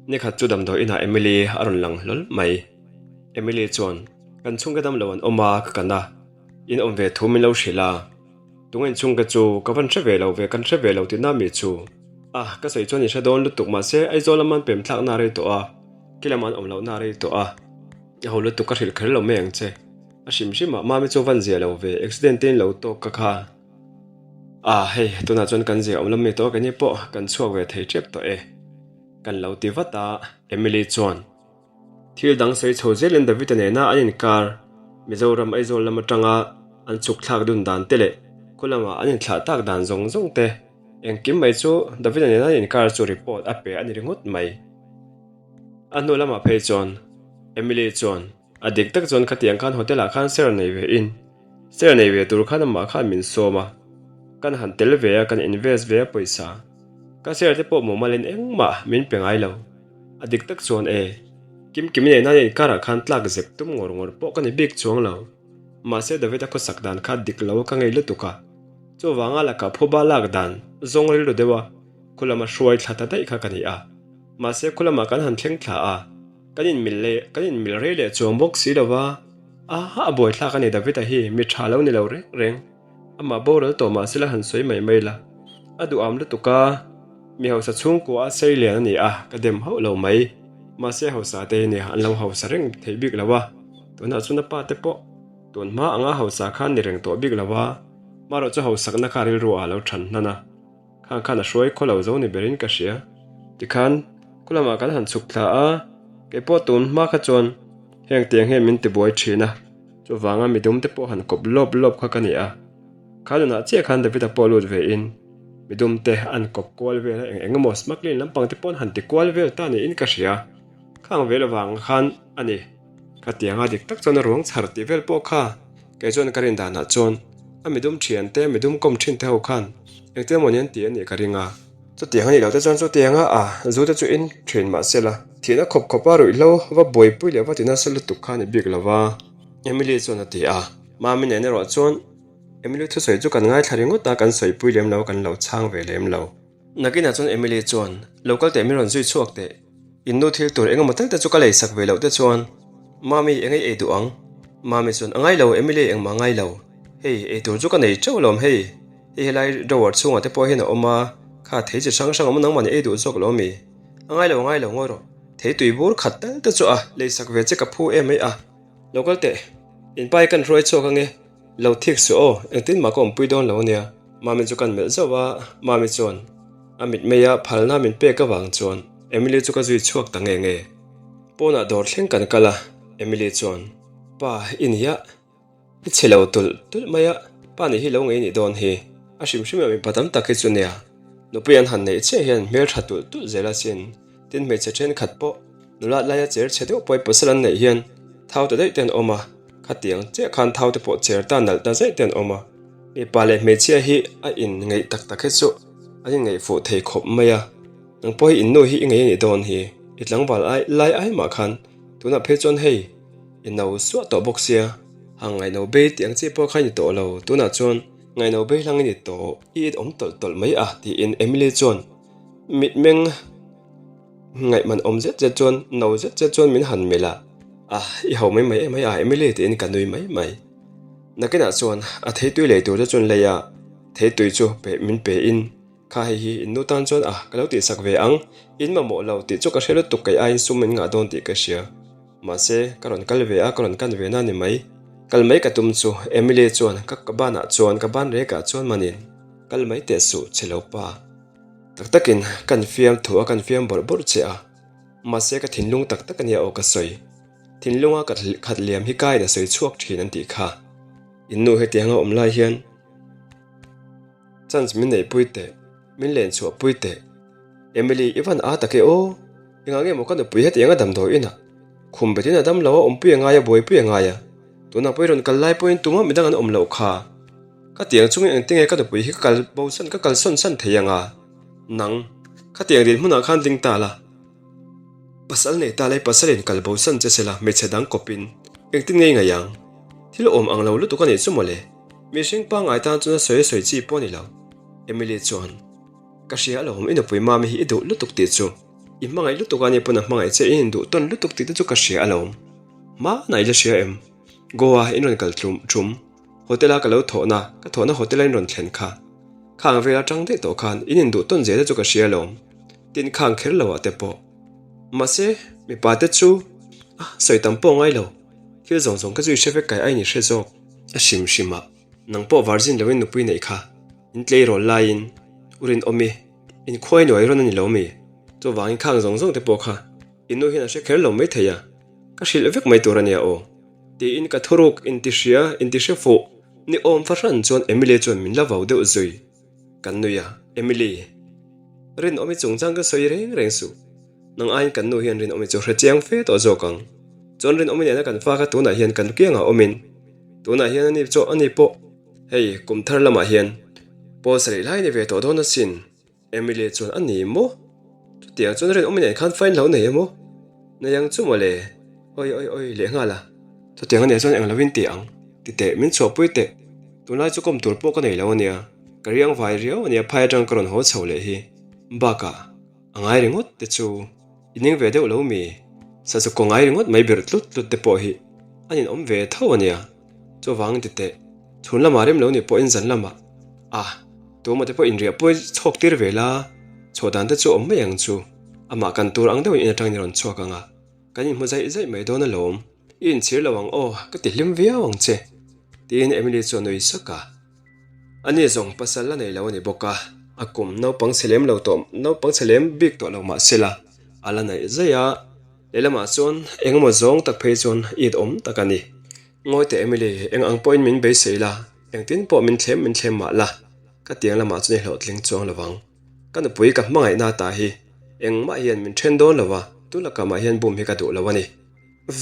nikhat chu damdawi inah Emily a rawn lang hlawl mai. Emily chuan, Kan chhungte damlo an awm a, ka kan a, in awm ve thu min lo hrilh a. Tunge in chhungte chu ka van hre ve lo ve, kan hre ve lo tihna mi chu. A, ka sawi chuan i hre dawn lutuk mahse Aizawl lama an pem thlakna a rei tawh a, khi lama an awm lohna a rei tawh a. A ho lutuk ka hrilh kher lo mai ang che. A hrim hrim ah Mami chu van zia lo ve, accident te in lo tawk ka kha. Ah hei tunah chuan kan zia awm lam mi tawh keini pawh kan chhuak ve thei tep tawh e kan lo ti vat a Emily chuan thil dang sawi chho zelin David-a nena an inkar Mizoram Aizawl lam atanga an chhuk thlak dun dan te leh khaw lama an inthlah tak dan zawng zawng te engkim mai chu David-a nena an inkar chu report a pe a ni ringawt mai. A hnu lamah phei chuan Emily chuan A dik tak chuan khatiang khan hotel ah khan ser nei ve in ser nei ve tur khan amah khan min sawm a, kan han tel ve a kan invest ve a pawisa ka ser te pawh mumal in engmah min pe ngai lo. A dik tak chuan e, Kim Kimi nena an inkar ah khan tlak zep tum ngawr ngawr pawh ka ni bik chuang lo. Mahse David a khawsak dan kha dik lo ka ngei lutuk a, chuvanga lakah phuba lak dan zawng rilru deuh a khulama hruai thla ta daih kha ka ni a, mahse khulama kan han thleng thla a. Kan inmil leh kan inmil rei leh chuang bawk si lo va, a a buaithlak a ni David-a hi mi tha lo ni lo reng reng, amah boral tawh mah sela han sawi mai mai la, a duham lutuk a, mi hausa chhungkua a sei lian a ni a, ka dem hauh lo mai, mahse hausa te hi nia an lo hausa reng thei bik lo a, tunah chuan a pa te pawh tun hma anga hausa khan ni reng tawh bik lo a, marawh chu hausakna kha rilru ah a lo than hnan a. Khang khan a hruai khaw lo zo ni berin ka hria. Tikhan, khaw lamah kan han chhuk thla a, kei pawh tun hma kha chuan heng tiang hian min tibuai thin a, chuvanga midum te pawh han kawp lawp lawp kha ka ni a. Kha nunah chiah khan David-a pawh lut ve in midum te an kawp kual vel a, eng eng emaw smuggling lampang te pawh an han ti kual vel ta niin ka hria. Khang vel avang khan a ni. Khatianga dik tak chuan a ruang chhar tih vel pawh kha kei chuan ka rin danah chuan a midum thian te, midum kawm thin te ho khan engtin emaw ni an ti a nih ka ring a. Chutiang a nih loh te chuan chutianga a zu te chu in thin mah se la, thihna khawp khawpa ruihhlo va buaipui leh va ti nasa lutuk kha a ni bik lo va, Emily chuan a ti a. Mami nen erawh chuan Emily thusawi chu kan ngaithla ringawt a, kan sawipui lem lo, kan lo chhang ve lem lo. Nakinah chuan Emily chuan, Lo kal teh min rawn zui chhuak teh. In nu thil tur engemaw tal te chu ka lei sak ve loh te chuan Mami eng ei ei duh ang? Mami chuan, A ngai lo Emily engmah a ngai lo. Hei, ei tur chu ka nei teuh alawm hei. Hei helai drawer chhungah te pawh hian a awm a, kha thei chi hrang hrang awm nangmah nih ei duh zawk lo ami? A ngai lo a ngai lo ngawi rawh. Thei tui bur khat tal te chu a lei sak ve che ka phu em mai a. Lo kal teh, in pa hi kan hruai chhuak ange. Lo thik suh aw, engtin mah ka awmpui dawn lo ania. Mami chu kan melh zauh a, Mami chuan a mitmei a phalna min pek avang chuan Emily chu ka zui chhuak ta nge nge. Pawnah dawr thleng kan kal a, Emily chuan, Pa, i nia, i chhe lo tulh tulh mai a, pa nih hi lo ngei nih dawn hi, a hrim hrim ah mipa tam tak hi chu nia. Nupui an han neih chiah hian hmeltha tulh tulh zel asin. Tin hmeichhe thenkhat pawh nulat laia cher chhe deuh pawh pasal an neih hian thau ta daih te an awm a, khatiang chiah khan thau te pawh cher ta nalh ta zaih te an awm a. Mipa leh hmeichhia hi a inngeih tak tak hi chu an inngeih fuh thei khawp mai a, nang pawh hi innu hi i ngei a nih dawn hi, i tlangval ai lai ai mah khan tunah phei chuan hei i no suah tawh bawk sia, hang ngaihno bei tih ang chi pawh kha i ni tawh lo, tunah chuan ngaihno bei hlang i ni tawh, i it awm tawlh tawlh mai a tiin Emily chuan Mitmeng ngaihman awm zet zet chuan no zet zet chuan min han melh a, a i ho mai mai em mai a Emily tiin ka nui mai mai. Nakinah chuan a theitui lei tur te chuan lei a, theitui chu pe min pe in kha hei hi in nu tan chuan a ka lo tihsak ve ang, in mamawh lo tih chu ka hre lutuk kei aiin sum min ngah dawn tih ka hria. Mahse ka rawn kal ve a ka rawn kan ve na ni mai. Kal mai ka tum chu Emily chuan ka ka banah chuan ka ban rekah chuan manin kal mai teh suh che lo pa. Tak takin kan fiam thu a kan fiam bawrh bawrh che a, mahse ka thinlung tak tak ania aw ka sawi. Thinlunga ka khat liam hi kaiin a sawi chhuak thin an tih kha. In nu hetiang a awm lai hian chance min neihpui teh, min len chhuahpui teh. Emily i van a tak e aw, engah nge maw ka nupui hetiang a damdawi inah khum betin a dam lo a awmpui a ngai a buaipui a ngai a, tunah pawh i rawn kal lai pawhin tumah midang an awm loh kha. Ka tiang chungin engtinge ka nupui hi ka kal bo san ka kal sawn san thei anga? Nang, ka tiang din hmunah khan ding ta la. Pasal nei ta la i pasalin kal bo san che sela hmeichhe dang kawpin engtin ngei ngaih ang? Thil awm ang lo lutuk a nih chu mawle. Mihring pangngai tan chuan a sawi a sawi chi pawh a ni lo. Emily chuan, Ka hria alawm, i nupui mami hi i duh lutuk tih chu. I hmangaih lutuk a ni pawn a hmangaih che i induh tawn lutuk tih te chu ka hria alawm. Hmanah i la hria em? Goa in rawn kal tlum ṭum. Hotel a ka lo thawhna, ka thawhna hotel a in rawn thlen kha. Khang vel atang daih tawh khan in induh tawn zel te chu ka hria alawm. Tin khang kher lo ah te pawh. Mahse, mipa te chu a sawi tam pawh ngai lo. Thil zawng zawng kha chu i hre vek kai a in i hre zawk. A hrim hrim ah nang pawh virgin lo in nupui neih kha in tleirawl laiin u rinawm i in khuai nuai rawn a ni lo mi? Chuvangin khang zawng zawng te pawh kha i nu hian a hre kher lo maithei a, ka hrilh vek mai tur a nia aw. Tiin ka thuruk intihria intihre fuh ni awm fahran chuan Emily chuan min la vau deuh zui. Kan nui a, Emily, Rinawmi chungchang ka sawi reng reng suh. Nang aiin kan nu hian Rinawmi chu hre chiang fe tawh zawk ang. Chuan Rinawmi nena kan fa kha tunah hian kan kiangah awmin tunah hian ani chu ani pawh hei kum thar lamah hian pawl sarih lai ni ve tawh dawn asin. Emily chuan a ni maw? Chutiang chuan rinawm nen khan fain lo nei emaw? Nei ang chu mawle. Oi oi oi leh nghal a. Chutiang a nih chuan eng lovin ti ang. Ti teh, min chhuahpui teh. Tunlai chu kawm tur pawh ka nei lo a nia. Ka riang vai riau a nia phai atang ka rawn haw chho leh hi. Bakah, a ngai ringawt te chu i ning ve deuh lo mi? Sazuk kaw ngai ringawt mai birh tlut tlut te pawh hi an inawm ve tho a nia. Chuvang ti teh, chhun lamah rem lo nih pawhin zan lamah a tuamah te pawh inriah pawi chhawk tir ve la, chhuah dan te chu awm mai ang chu. Amah kan tur ang deuhin in atangin i rawn chhuak ang a, kan inhmu zaih zaih mai dawn alawm. I inchhir lo ang aw, ka ti hlim viau ang che, tiin Emily chu a nui sak a. Ani zawng pasal la nei lo a ni bawk a, a kum naupang chhe lem lo tawh naupang chhe lem bik tawh lo mah sela a la naih zaih a. Lehlamah chuan engemaw zawng tak phei chuan it awm tak a ni. Ngawi teh Emily, eng ang pawhin min beisei la, engtin pawh min thlem min thlem mah la, ka tiang lamah chuan i hlawhtling chuang lo vang. Ka nupui ka hmangaihna ta hi engmah hian min then dawn lo va, tu lakah mah hian bum hi ka duh lo a ni.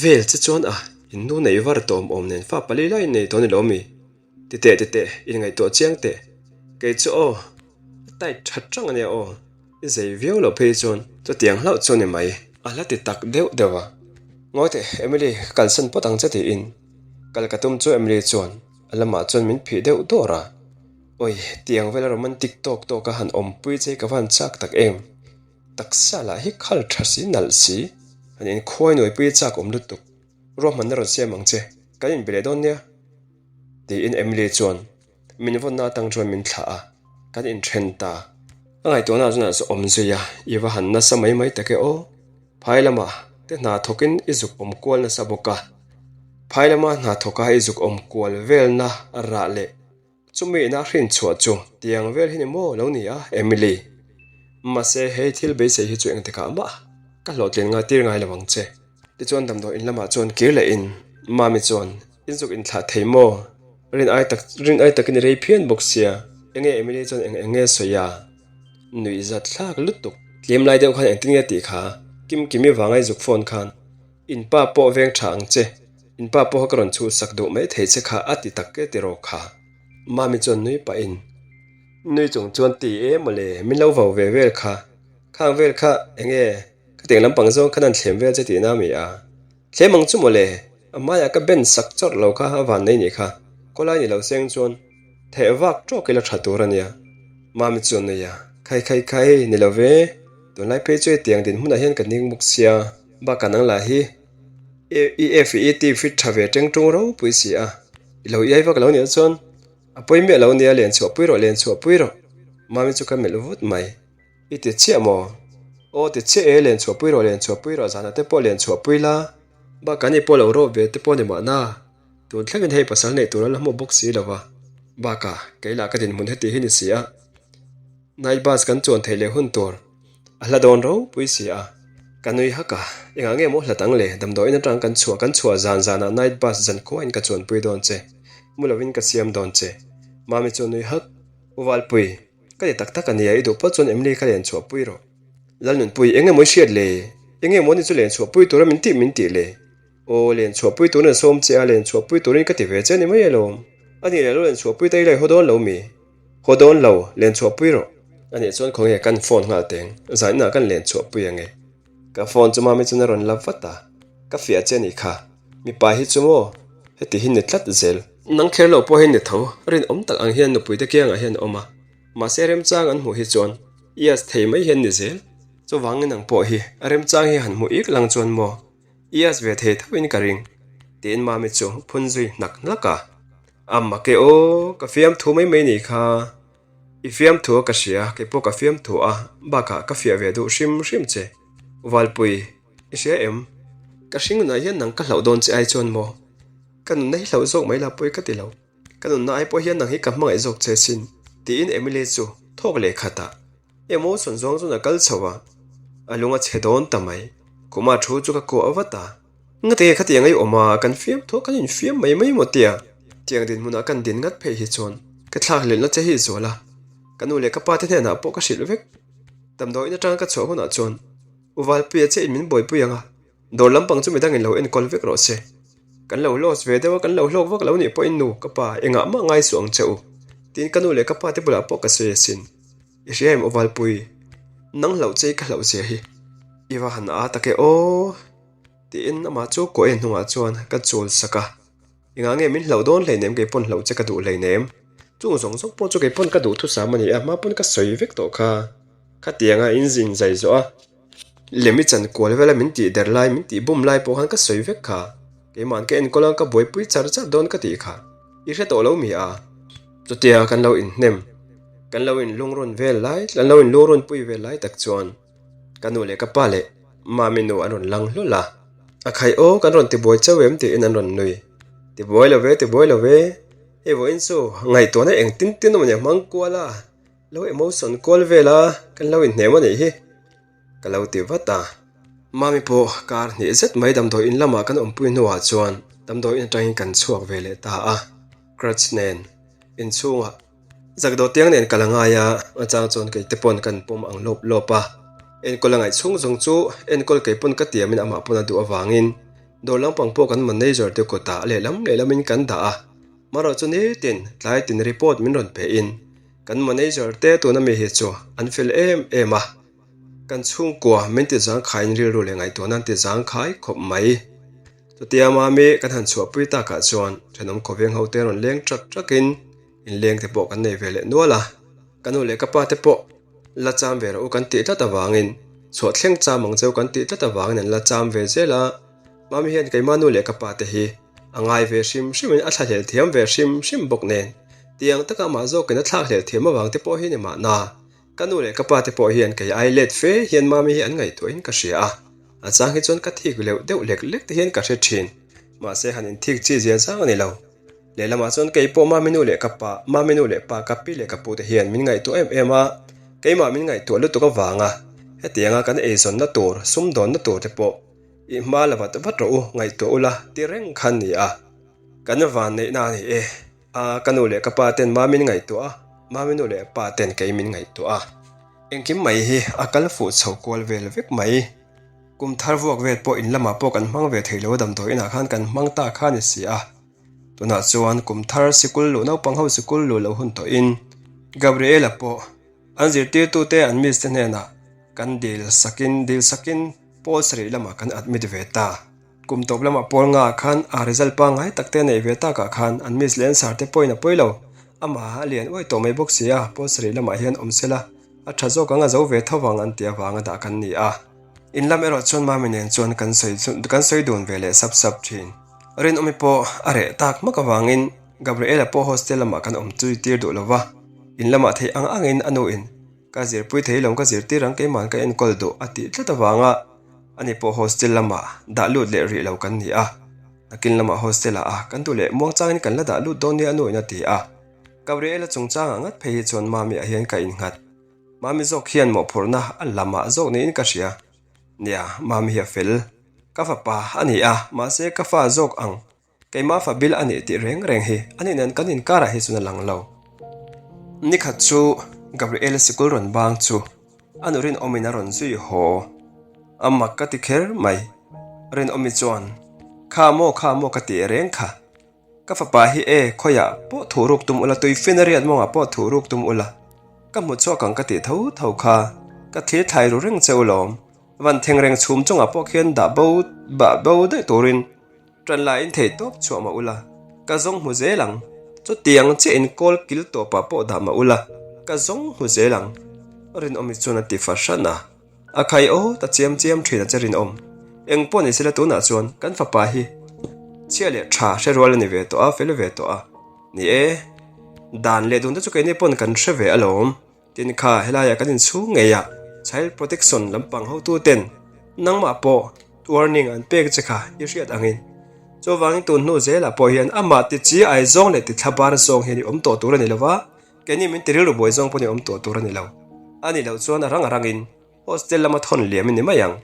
Vel che chuan a, in nu nei var tawm awm nen fa pali lai in nei tawh ni lo mi? Ti teh ti teh, in ngaihtuah chiang teh. Kei chu aw, a tight that rang a nia aw. I zei viau loh phei chuan chutiang hlauh chu a ni mai. A hla ti tak deuh deuh a. Ngawi teh, Emily, ka kalsan phawt ang che tiin kal ka tum chu Emily chuan a lamah chuan min phih deuh dawr a. Awi, tiang vela romantic tawk tawk a han awmpui che hi ka va han chak tak em. Taksa lah hi khal tha si nalh si, han inkhuai nuaipui a chak awm lutuk. Ruahmanna rawn siam ang che, kan inbe leh dawn nia. Tiin Emily chuan Min vawnna atang chuan min thlah a, kan inthen ta. A ngaihtuahna ah chuan a awm zui a, i va han nasa mai mai tak e aw. Phai lamah te hna thawkin i zuk awm kual nasa bawk a. Phai lama hna thawka i zuk awm kual velna rah leh chumi ina hrin chhuah chu tiang vel hi ni maw lo ni a, Emily. Mahse hei thil beisei hi chu engtikah mah ka hlawhtlin ngai tir ngai lo ang che. Tichuan damdawi in lamah chuan kir leh in Mami chuan in zuk inthlah thei maw? Rin ai tak rin ai takin i rei phian bawk sia. Enge Emily chuan eng eng nge sawi a? Nuihzat thlak lutuk. Tlem lai deuh khan engtin nge tih kha? Kimkimi vanga i zuk phone khan in pa pawh veng tha ang che, in pa pawh kha ka rawn chhuhsak duh mai thei che kha a ti tak e tiraw kha? Mami chuan nui pahin nui chung chuan ti e mawle, min lo vau ve vel kha, khang vel kha enge ka tiang lampang zawng khan an thlem vel che tihna mi a? Thlem ang chu mawle, a hmaiah ka ben sak chawrh lo kha a van nei nih kha, kawlai ni lo seng chuan theh vak tawk ila tha tur a nia. Mami chuan nui a, Khai khai khai, ni lo ve, tunlai phei chu hetiang dinhmunah hian ka ning bawk sia, bakah nang lah hi i F i T fit tha ve teng tung ropui si a, i lo iai vak lo nih chuan a pawi miah lo nia, len chhuah pui rawh, len chhuah pui rawh, Mami chu ka melh vut mai. I ti chiah maw? Aw ti chiah e, len chhuahpui rawh, len chhuahpui rawh, zanah te pawh len chhuahpui la. Bakah ni pawh lo rawp ve te pawh ni mahna, tun thlengin hei pasal neih tur a la hmuh bawk si lo va. Bakah, kei lah ka dinhmun heti hi ni si a, night bus kan chuan theih leh hun tur a hla dawn ropui si a. Ka nui hak a, engah nge maw hlat ang le, damdawiin atang kan chhuah kan chhuah zan zanah night bus zan khuain ka chuanpui dawn che, mu lovin ka siam dawn che. Mami chu a nui hak, U Valpui, Ka ti tak tak a nia, i duh pawh chuan Emily kha len chhuah pui rawh. Lalnunpui, eng emaw i hriat le? Eng emaw ni chu len chhuah pui tura min tih min tih le? Aw, len chhuah pui turin a sawm che a, len chhuah pui turin ka ti ve che a ni mai alawm. A nih leh lo len chhuah pui ta ila i haw dawn lo mi? Haw dawn lo, len chhuah pui rawh. A nih chuan khawnge kan phone nghal teng, zaninah kan len chhuah pui ange. Ka phone chu mami chuan a rawn la vat a, ka fiah che a nih kha, mipa hi chu maw heti hi ni tlat zel. Nang kher lo pawh hi ni tho, rinawm tak ang hian nupui te kiangah hian a awm a, mahse remchang an hmuh hi chuan ias thei mai hian ni zel. Chuvangin nang pawh hi a remchang hi han hmuh ik lang chuan maw ias ve thei tho in ka ring, tiin mami chu phun zui hnak hlak a. A mak e aw, ka fiamthu mai mai nih kha. I fiamthu a ka hria, kei pawh ka fiamthu a, bakah ka fiah ve duh hrim hrim che. Valpui, i hria em? Ka hring nunah hian nang ka hlauh dawn che ai chuan maw? Ka nunna hi hlauh zawk mai la pawi ka ti lo. Ka nunna ai pawh hian nang hi ka hmangaih zawk che sin, tiin Emily chu thawk leh khat a. Emotion zawng chuan a kal chho a, a lung a chhe dawn ta mai. Khuma thu chu ka kuah vat a. Ngati nge khatiang ei awm a, kan fiam thaw kan infiam mai mai maw tia? Tiang dinhmunah kan din ngat phei hi chuan ka thlak lelna che hi zual a, ka nu leh ka pa te hnenah pawh ka hrilh vek. Damdawiin atanga ka chhuah hunah chuan U Valpuia che in min buaipui ang a, dawr lampang chu midangin lo enkawl vek rawh se. Kan lo loss ve deuh a, kan lo hlawk vak lo nih pawhin nu ka pa engah mah ngai suh ang che u, tiin ka nu leh ka pa te bulah pawh ka sawi asin. I hria em U Valpui, nang hlauh che i ka hlauh zia hi i va han a tak e aw. Tiin amah chu kaw en hnungah chuan ka chawl sak a, Engah nge min hlauh dawn hleinem kei pawn hlauh che ka duh hleinem. Chung zawng zawng pawh chu kei pawn ka duh thusam a ni a, hma pawn ka sawi vek tawh kha. Khatianga in zin zai zawh a, lem i chan kual vela min tih der lai, min tih bum lai pawh khan ka sawi vek kha. Keima'n ka enkawl a, ka buaipui char char dawn ka tih kha. I hre tawh lo mi a? Chutia kan lo inhnem, kan lo inlungrun vel lai, kan lo inlungrun pui vel lai tak chuan, Ka nu leh ka pa leh Mami nu an rawn lang hlawl a, A khai aw, kan rawn tibuai chauh em tiin an rawn nui. Tibuai lo ve, tibuai lo ve, hei vawiin chu ngaihtuahna eng tin tin awm ania hmang kual a, lo emotion kual vel a, kan lo inhnem a nih hi, ka lo ti vat a. Mami pawh kar hnih zet mai damdawi in lamah kan awmpui hnuah chuan damdawi in atangin kan chhuak ve leh ta a, crutch nen inchhungah Zakdawh tiang nen kal a ngai a, a chang chuan kei te pawn kan pawm ang lawp lawp a. Enkawl a ngaih chhung zawng chu enkawl kei pawn ka tiamin amah pawn a duh avangin dawr lampang pawh kan manager te kutah lehlam lehlamin kan dah a. Marawh chu nitin tlai tin report min rawn pe in kan manager te tuna mi hi chu an fel em em a. Kan chhungkua min ti zangkhaiin rilru leh ngaihtuahna an ti zangkhai khawp mai. Chutia mami kan han chhuahpui takah chuan thenawm khawveng ho te rawn leng trak trakin inleng te pawh kan nei ve leh nual a, ka nu leh ka pa te pawh la cham ve rawh u kan tih tlat avangin chhuah thleng cham ang cheu kan tih tlat avangin an la cham ve zel a, mami hian keimah nu leh ka pa te hi a ngai ve hrim hrimin a thlahlel thiam ve hrim hrim bawk nen tiang taka amah zawkin a thlakhlel thiam avang te pawh hi ni mahna. Ka nu leh ka pa te pawh hian kei ai let fe hian mami hi an ngaihtuahin ka hria a, a chang hi chuan ka thik leuh deuh lek lek te hian ka hre thin. Mahse han inthik chi zia zang a ni lo. Lehlamah chuan kei pawh mami nu leh ka pa, mami nu leh pa, ka pi leh ka pu te hian min ngaihtuah em em a, keimah min ngaihtuah lutuk avanga hetianga kan eizawnna tur, sumdawnna tur te pawh i hma la vat vat rawh u, ngaihtuah ula ti reng kha a ni a. Kan vanneihna a ni e. A, ka nu leh ka pa ten Mami min ngaihtuah a, Mami nu leh pa ten kei min ngaihtuah a. Engkim mai hi a kal fuh chho kual vel vek mai. Kum thar vuak vel pawh in lamah pawh kan hmang ve thei lo a damdawi inah khan kan hmang ta kha a ni si a. Tunah chuan kum thar sikul luh naupang ho sikul luh loh hun tawhin Gabriela pawh an zirtirtute an miss te hnenah kan dil sakin dil sakin pawl sarih lamah kan admit ve ta. Kum tawp lamah pawl nga ah khan a result pangngai tak te a neih ve takah khan an miss leh an sar te pawhin a pawi lo. Amah a lian uai tawh mai bawk si a, pawl sarih lamah hian awm sela a tha zawk ang a zo ve tho vang an tih avanga dah kan ni a. In lam erawh chuan Mami nen chuan kan sawi kan sawi dun ve leh sap sap thin. Rinawmi pawh a reh tak hmak avangin Gabriela pawh hostel lamah kan awm chui tir duh lo va, in lamah theih ang angin a nuin ka zirpui thei lo ka zirtir ang keima'n ka enkawl duh a tih tlat avanga ani pawh hostel lamah dah lut leh rih lo kan ni a, nakin lamah hostel ah a kan duh leh muangchangin kan la dah lut dawn nia a nuin a ti a. Gabriela chungchangah ngat phei hi chuan Mami ah hian ka innghat. Mami zawk hian mawhphurhna a lamah zawk niin ka hria. Nia, Mami hi a fel. Ka fapa a ni a, mahse ka fa zawk ang. Keimah fa bil a nih tih reng reng hi a nih nen kan inkarah hi chuan a lang lo. Nikhat chu Gabriela sikul rawn bang chu a nu Rinawmin a rawn zui haw. A mak ka ti kher mai. Rinawmi chuan, Kha maw, kha maw ka ti reng kha. Ka fapa hi e, khawiah pawh thuh ruk tum ula, tui fin a riat mawngah pawh thuh ruk tum ula, ka hmu chhuak ang ka tih tho tho kha, ka thlir thlai ru reng che u lawm. Van theng reng chhum chungah pawh khian dah bo bah bo daih turin ṭan laiin thei tawp chhuah mah ula, ka zawng hmu zel ang. Chutiang chiah in kawl kil tawpah pawh dah mah ula, ka zawng hmu zel ang. Rinawmi chuan a ti fahran a. A khai aw ta chiam chiam thin a che rinawm. Eng pawh ni sela tunah chuan kan fapa hi chhia leh tha hre rual a ni ve tawh a, fel ve tawh a. Ni e, dan leh dun te chu keini pawn kan hre ve alawm. Tin kha helaiah kan inchhung ngei a, Child Protection lampang hotu ten nangmah pawh warning an pek che kha i hriat angin. Chuvangin tun hnu zelah pawh hian amah ti chi ai zawng leh ti thla bar zawng hian i awm tawh tur a ni lova, Keini min ti rilru buai zawng pawh ni awm tawh tur a ni lo. A nih loh chuan a rang a rangin hostel lama thawn liam i ni mai ang,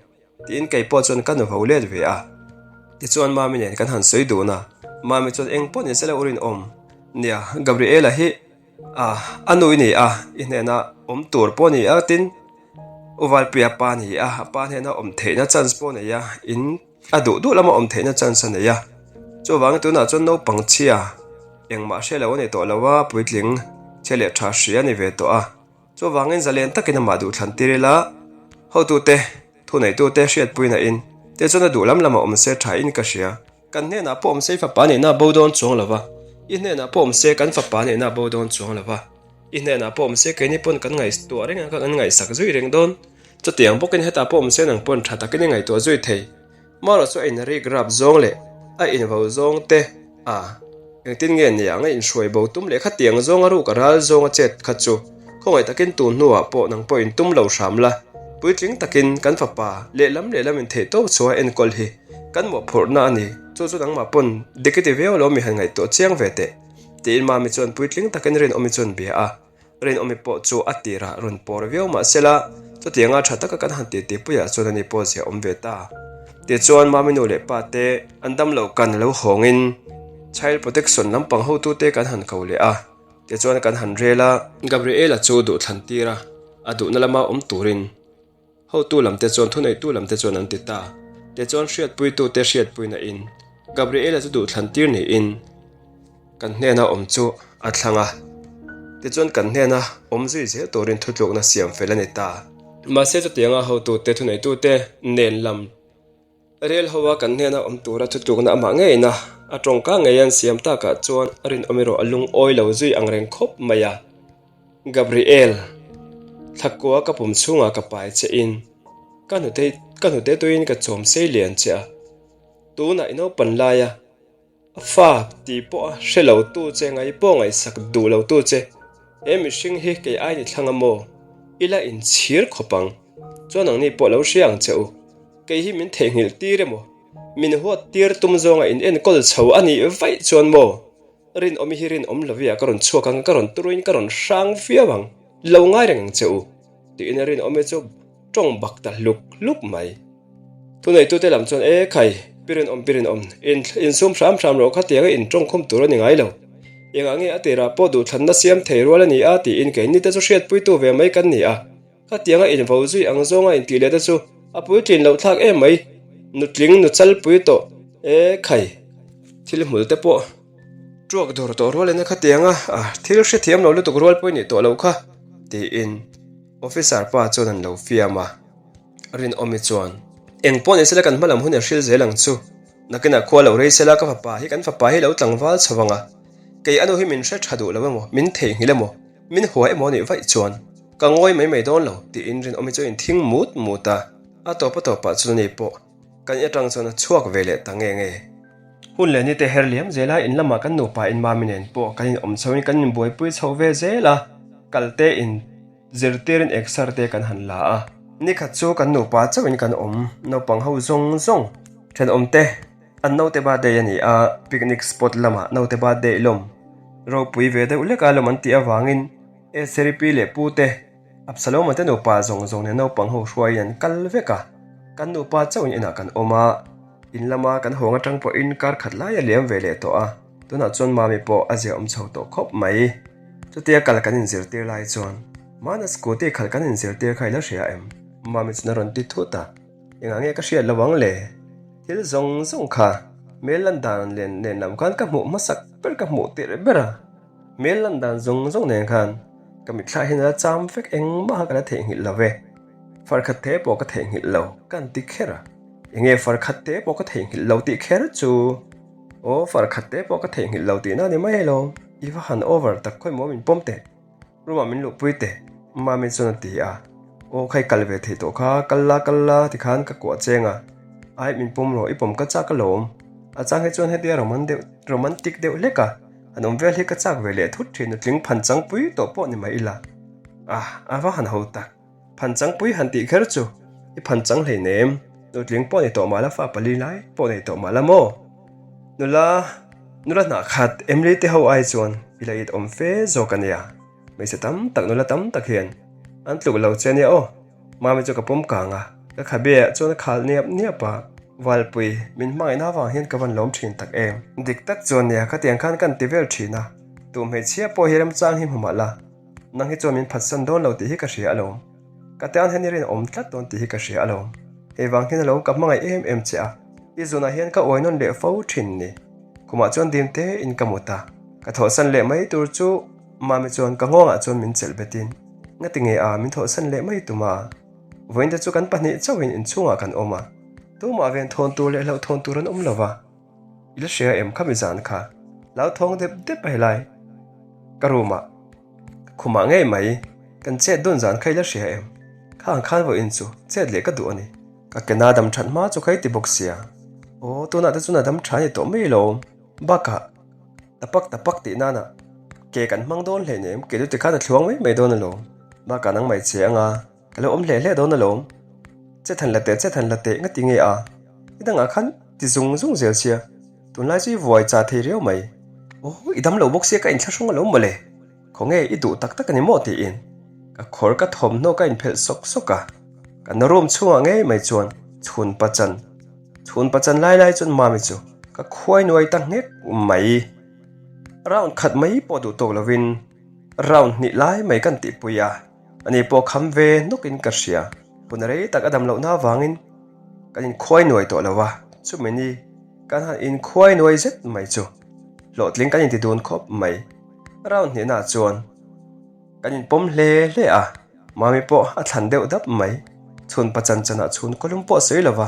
tiin kei pawh chuan ka nuho let ve a. Tichuan Mami nen kan han sawi dun a, Mami chuan eng pawh ni sela u rinawm. Nia, Gabriela hi a a nu i ni a, i hnena awm tur pawh ni a, tin U Valpuia pa ni a, a pa hnena awm theihna chance pawh nei a, in A duh duh lama awm theihna chance a nei a, chuvangin tunah chuan naupang chhia engmah hre lo a ni tawh lo a, puitling chhe leh tha hria a ni ve tawh a, chuvangin zalen takin amah duh thlan tir ila, hotute, thuneitute hriatpuina in te chuan a duh lam lamah awm se tha in ka hria. Kan hnenah pawh awm se i fapa nihna a bo dawn chuang lo va, i hnenah pawh awm se kan fapa nihna a bo dawn chuang lo va, i hnenah pawh awm se keini pawn kan ngaihtuah reng a, kan ngaihsak zui reng dawn. Chutiang bawkin hetah pawh awm se nang pawn tha takin i ngaihtuah zui thei. Marawh chu a in rik rap zawng leh a invo zawng te a engtin nge ni ang a inhruai bo tum leh khatiang zawng a ruk a ral zawng a chet kha chu khawngaih takin tun hnuah pawh nang pawh in tum lo hram la. Puitling takin kan fapa lehlam lehlam in theih tawp chhuah a enkawl hi kan mawhphurhna a ni. Chu chu nangmah pawn dik i ti viau lo mi han ngaihtuah chiang ve teh tiin Mami chuan puitling takin Rinawmi chuan bia a. Rinawmi pawh chu a tirah rawn pawr viau mah sela, chutianga tha taka kan han titi puiah chuan ani pawh zia awm ve ta. Tichuan Mami nu leh pa te an damlo kan lo hawngin Child Protection lampang hotute kan han ko leh a, tichuan kan han rel a. Gabriela chu duhthlan tir a, a duhna lama awm turin Hotu lamte chuan thuneitu lamte chuan an ti ta. Tichuan hriatpuitute hriatpuina in Gabriela chu duhthlan tir niin kan hnena awm chu a thlang a. Tichuan kan hnena awm zui zel turin thutlukna siam fel a ni ta. Mahse chutianga hotute thuneitute nen lam Rel hoa kan hnena awm tura thutlukna amah ngeina a tawngka ngei an siam takah chuan a rinawm erawh a lungawi lo zui ang reng khawp mai a. Gabriel, thlakua ka pum chhungah ka pai che in ka hnute ka hnute tuiin ka chawm sei lian che a, tunah i naupan laia A fa tih pawh a hre lo tu che, ngai pawh ngaihsak duh lo tu che, he mihring hi kei ai ni thlang a maw? I la inchhir khawp ang. Chuan ang ni pawh lo hria ang che u. Kei hi min theihnghilh tir emaw, min huat tir tum zawnga in enkawl chho a nih vaih chuan maw? Rinawmi hi rinawm lovia ka rawn chhuak ang, ka rawn turuin ka rawn hrang viau ang, lo ngai reng ang che u, tiin Rinawmi chu tawng bak ta hluk hluk mai. Thuneitute lam chuan, E khai, pi rinawm, pi rinawm, in insum hram hram rawh kha tianga in tawngkhum tur a ni ngai lo. Engah nge a tirah pawh duhthlanna siam thei rual a ni a tiin keini te chu hriatpuitu ve mai kan ni a. Khatianga invo zui ang zawnga intih leh te chu a puitlin loh thlak em mai. Nutling nu chalpui tawh e khai. Thil hmul te pawh tuak dawr tawh rual in a khatianga thil hrethiam lo lutuk rual pawh i nih tawh loh kha tiin officer pa chuan an lo fiam a. Rinawmi chuan eng pawh ni sela kan hmalam hun a hril zel ang chu. Nakinah khua lo rei sela ka fapa hi kan fapa hi lo tlangval chho ang a, kei anu hi min hre tha duh lo emaw min theihnghilh emaw min hua emaw nih vaih chuan ka ngawi mai mai dawn lo tiin Rinawmi chu a inthing mut mut a, a tawp a tawpah chuan ani pawh kan in atang chuan a chhuak ve leh ta nge nge. Hun leh nite her liam zela in lamah kan nupa in mami nen pawh kan in awm chho in kan inbuaipui chho ve zel a, kal te in zirtirin exer te kan han la a. Nikhat chu kan nupa chauhin kan awm, naupang ho zawng zawng thenawm te an naute birthday a ni a, picnic spot lamah naute birthday lawm ropui ve deuh lek a lawm an tih avangin Eseri pi leh pu te Absaloma te nupa zawng zawng nen naupang ho hruaiin an kal vek a, kan nupa chauhin inah kan awm a, in lama kan hawng atang pawhin kar khat lai a liam ve leh tawh a, tunah chuan Mami pawh a ziahawm chho tawh khawp mai. Chutia kal kan inzirtir lai chuan Mana scooty khalh kan inzirtir kha i la hria em? Mami chuan a rawn ti thut a, engah nge ka hriat lo ang le? Thil zawng zawng kha hmel lan dan nen lam khan ka hmuh hmasak ber ka hmuh tirh ber a. Hmel lan dan zawng zawng nen khan ka mitthla hian a la cham vek engmah ka la theihnghilh lo ve. Farkhat te pawh ka theihnghilh lo ka an ti kher a. Enge farkhat te pawh ka theihnghilh lo tih kher chu? Aw farkhat te pawh ka theihnghilh lo tihna a ni mai alawm. I va han over tak khawi maw min pawm teh. Room ah min luhpui teh Mami chuan a ti a. Aw khai kal ve thei tawh kha, kal la kal la tikhan ka kuah cheng a. Ai min pawm rawh i pawm ka chak alawm. A chang hi chuan hetia roman deuh romantic deuh hlek a. An awm vel hi ka chak ve leh thut thin nutling phan changpui tawh pawh ni mai ila. Ah, a va han ho tak. Phan changpui han tih kher chu i phan chang hleinem. Nutling pawh ni tawh mahla fa pali lai pawh nei tawh mahla maw? Nula, nula hnah khat Emily te ho ai chuan i la it awm fe zawk a nia. Hmeichhe tam tak nula tam tak hian an tluk lo che ania aw. Mami chu ka pawm kang a, ka khabe ah chuan a khal niap niap a, Valpui, min hmangaihna avang hian ka van lawm thin tak em? Dik tak chuan nia, khatiang khan kan ti vel thin a, tu hmeichhia pawh hi remchang hi hmu mah la, nang hi chuan min phatsan dawn lo tih hi ka hria alawm. Ka tan hian i rinawm tlat dawn tih hi ka hria alawm. Hei vang hian alawm ka hmangaih em em che a, i zunah hian ka uai nawn leh fo thin ni. Khumah chuan dim te in ka mut a, ka thawhsan leh mai tur chu Mami chuan ka nghawngah chuan min chelh betin, Ngati nge a, min thawhsan leh mai tum a? Vawiin te chu kan pahnih chauhin inchhungah kan awm a, tumah ven thawn tur leh hlauh thawn tur an awm lo va. I la hria em khami zan kha? Hlauthawng dep dep a helai. Ka room ah, ka khumah ngei mai, kan chet dun zan kha i la hria em? Kha ang khan vawiin chu chet leh ka duh a ni. Ka ke na dam that hma chu kha i ti bawk sia. Aw, tunah te chu na dam tha a ni tawh mai lo. Bakah. Tapak tapak tih nana ke kan hmang dawn hle nem, ke chu tikhan a thluang mai mai dawn alawm. Bakah nang mai che anga ka lo awm hle hle dawn alawm. Che than la teh che than la teh ngati nge a? I dangah khan ti zung zung zel sia, tunlai chu i vuai cha thei riau mai. Aw i dam lo bawk sia ka inthlahrung alawm mawle. Khawnge i duh tak tak a ni maw tiin ka khawr ka thawmhnaw ka inphelh sawk sawk a, ka na room chhungah ngei mai chuan chhun pachan chhun pachan lai lai chuan mami chu ka khuai nuai ta nghek mai. Round khat mai pawh duh tawk lovin round hnih lai mai kan tihpui a, ani pawh kham ve nawkin ka hria. Hun rei tak a dam lohna avangin kan inkhuai nuai tawh lo a, chumi ni kan han inkhuai nuai zet mai chu hlawhtling kan inti dun khawp mai. Round hnihnaah chuan kan inpawm hle hle a, Mami pawh a thlan deuh dap mai. Chhun pachan chanah chhun kawlum pawh a sawi lo va,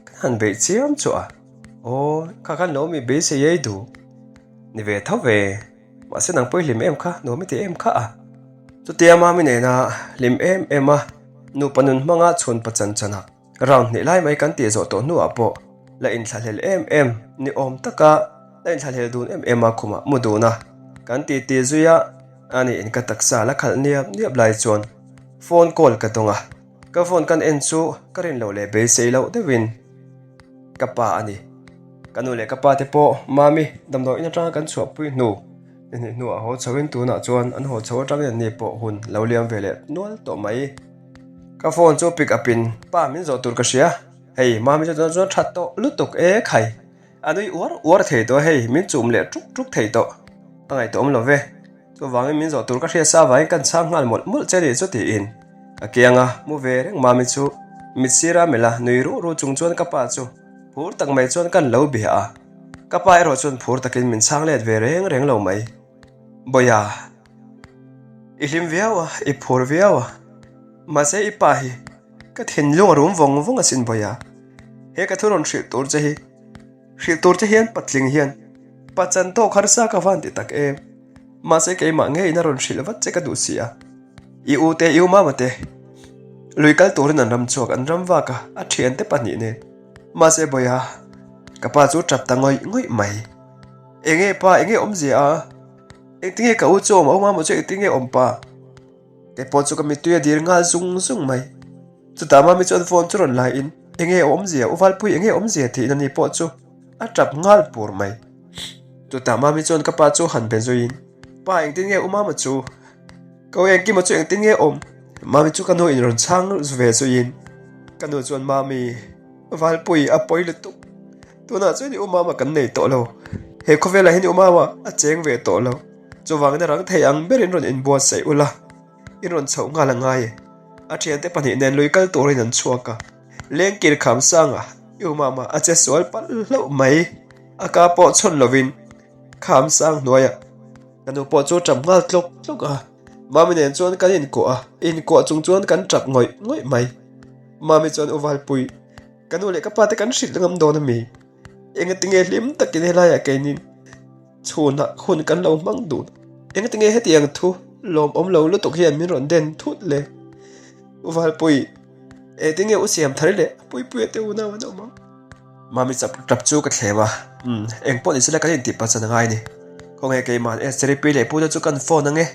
kan han beih chiam chu a. Aw, kha khan lo mi beisei ei duh. Ni ve tho ve, mahse nang pawh i hlim em kha, nuam i ti em kha a. Chutia Mami nena hlim em em a, nupa nun hmanga chhun pachan chanah Round hnih lai mai kan tih zawh tawh hnuah pawh la inthlahlel em em ni awm taka la inthlahlel dun em em a khumah mu dun a kan ti ti zui a, a niin ka taksa la khalh niap niap lai chuan phone call ka dawng a, ka phone kan en chu ka rin loh leh beisei loh deuhin ka pa a ni. Ka nu leh ka pa te pawh Mami damdawi in atanga kan chhuahpui hnu ni hnih hnuah haw chhoin tunah chuan an haw chho atangin an ni pawh hun lo liam ve leh nual tawh mai. Ka phone chu pick up in pa min zawh tur ka hria, hei mami chu tunah chuan that tawh lutuk e khai, a nui uar uar thei tawh hei min chum leh tuk tuk thei tawh, a ngaihtuah awm lo ve, chuvangin min zawh tur ka hriat sa avangin kan chhang nghal mawlh mawlh che nih chu tiin. Ka kianga mu ve reng Mami chu mit sira melh a, nui ruh ruh chung chuan ka pa chu phur tak mai chuan kan lo bia a. Ka pa erawh chuan phur takin min chhang let ve reng reng lo mai. Bawiha, i hlim viau a, i phur viau a, mahse i pa hi ka thinlung a rum vawng vawng asin Bawiha. He ka thu rawn hrilh tur che hi, hrilh tur che hian patling hian pachan tawk harsa ka van ti tak em. Mahse keimah ngeiin a rawn hrilh vat che ka duh si a. I u te, i u mama te, lui kal turin an ram chhuak, an ram vak a, a thiante pahnih nen. Mahse Bawiha, ka pa chu tap ta ngawih ngawih mai. Enge pa, enge awmzia a? Engtinge ka u chu awm a, u mama chu engtinge awm pa? Kei pawh chu ka mittui a dir nghal zung zung mai. Chutah mami chuan phone chu rawn la in, Enge awmzia, u Valpui enge awmzia tiin ani pawh chu a tap nghal pur mai. Chutah mami chuan ka pa chu han be zuiin, Pa engtin nge u mama chu? Ka u engkima chu engtin nge awm? Mami chu ka nu in rawn chhang ve zuiin, ka nu chuan Mami, Valpui a pawi lutuk. Tunah chuan i u mama kan nei tawh lo. He khawvelah hian i u mama a cheng ve tawh lo. Chuvangin a rang thei ang berin rawn inbuatsaih ula, in rawn chhoh nghal a ngai e. A thiante pahnih nen lui kal turin an chhuak a. Lengkir kham sanga i u mama a che sual palh hlauh mai. A ka pawh chhawn lovin kham sang hnuaiah ka nu pawh chu a tap nghal tlawk tlawk a. Mami nen chuan kan inkuah a, inkuah chung chuan kan tap ngawih ngawih mai. Mami chuan u Valpui, ka nu leh ka pa te kan hrilh ngam dawn a mi? Engatinge hlim takin helaiah keinin Chhunah hun kan lo hmang dun. Engtinge hetiang thu lawmawm lo lutuk hian min rawn den thut le? U Valpui, engtinge u siam thar leh Puipuia te unau an awm ang? Mami chap tap chu ka thlem a, Umm, eng pawh ni sela kan intih pachan a ngai ni. Khawnge keimahan Esther-i pi leh pu te chu kan phone ange?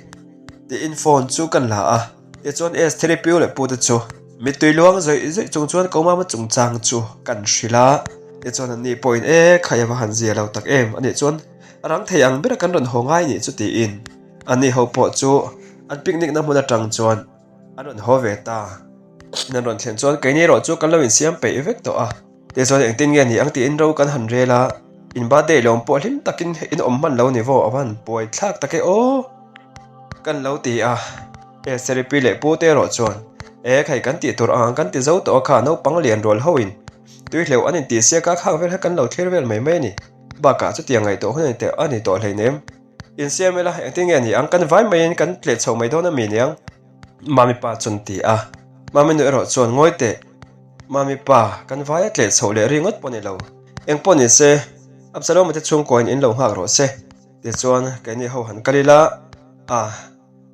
Tiin phone chu kan la a. Tichuan Esther-i pi leh pu te chu mittui luang zawih zawih chung chuan ko mama chungchang chu kan hrilh a. Tichuan anni pawhin e khai a va han zia lo tak em anih chuan a rang thei ang bera kan rawn haw ngai nih chu tiin anni ho pawh chu an picnic na hmun atang chuan an rawn haw ve ta. In an rawn thlen chuan keini erawh chu kan lo insiam peih vek tawh a. Tichuan engtin nge ni ang tiin ro kan han rel a, in birthday lawm pawh hlim takin in awm hman lo ni vaw a va han buai thlak tak e aw kan lo ti a. Esther-i pi leh pu te erawh chuan e khai kan tih tur ang kan ti zo tawh a kha naupang lian rual ho in tui hleuh an intih siak a khang vel kha kan lo thlir vel mai mai a ni. Bakah chutiang ngaihtuah hun a ni tawh hleinem. Insiam ila engtin nge ni ang kan vai maiin kan tleh chho mai dawn a mi niang. Mami pa chuan ti a, Mami nu erawh chuan ngawi teh. Mami pa, kan vaia tleh chhoh leh ringawt pawh ni lo. Eng pawh ni se, Absaloma te chhungkuain in lo nghak rawh se. Tichuan, keini ho han kal ila, a,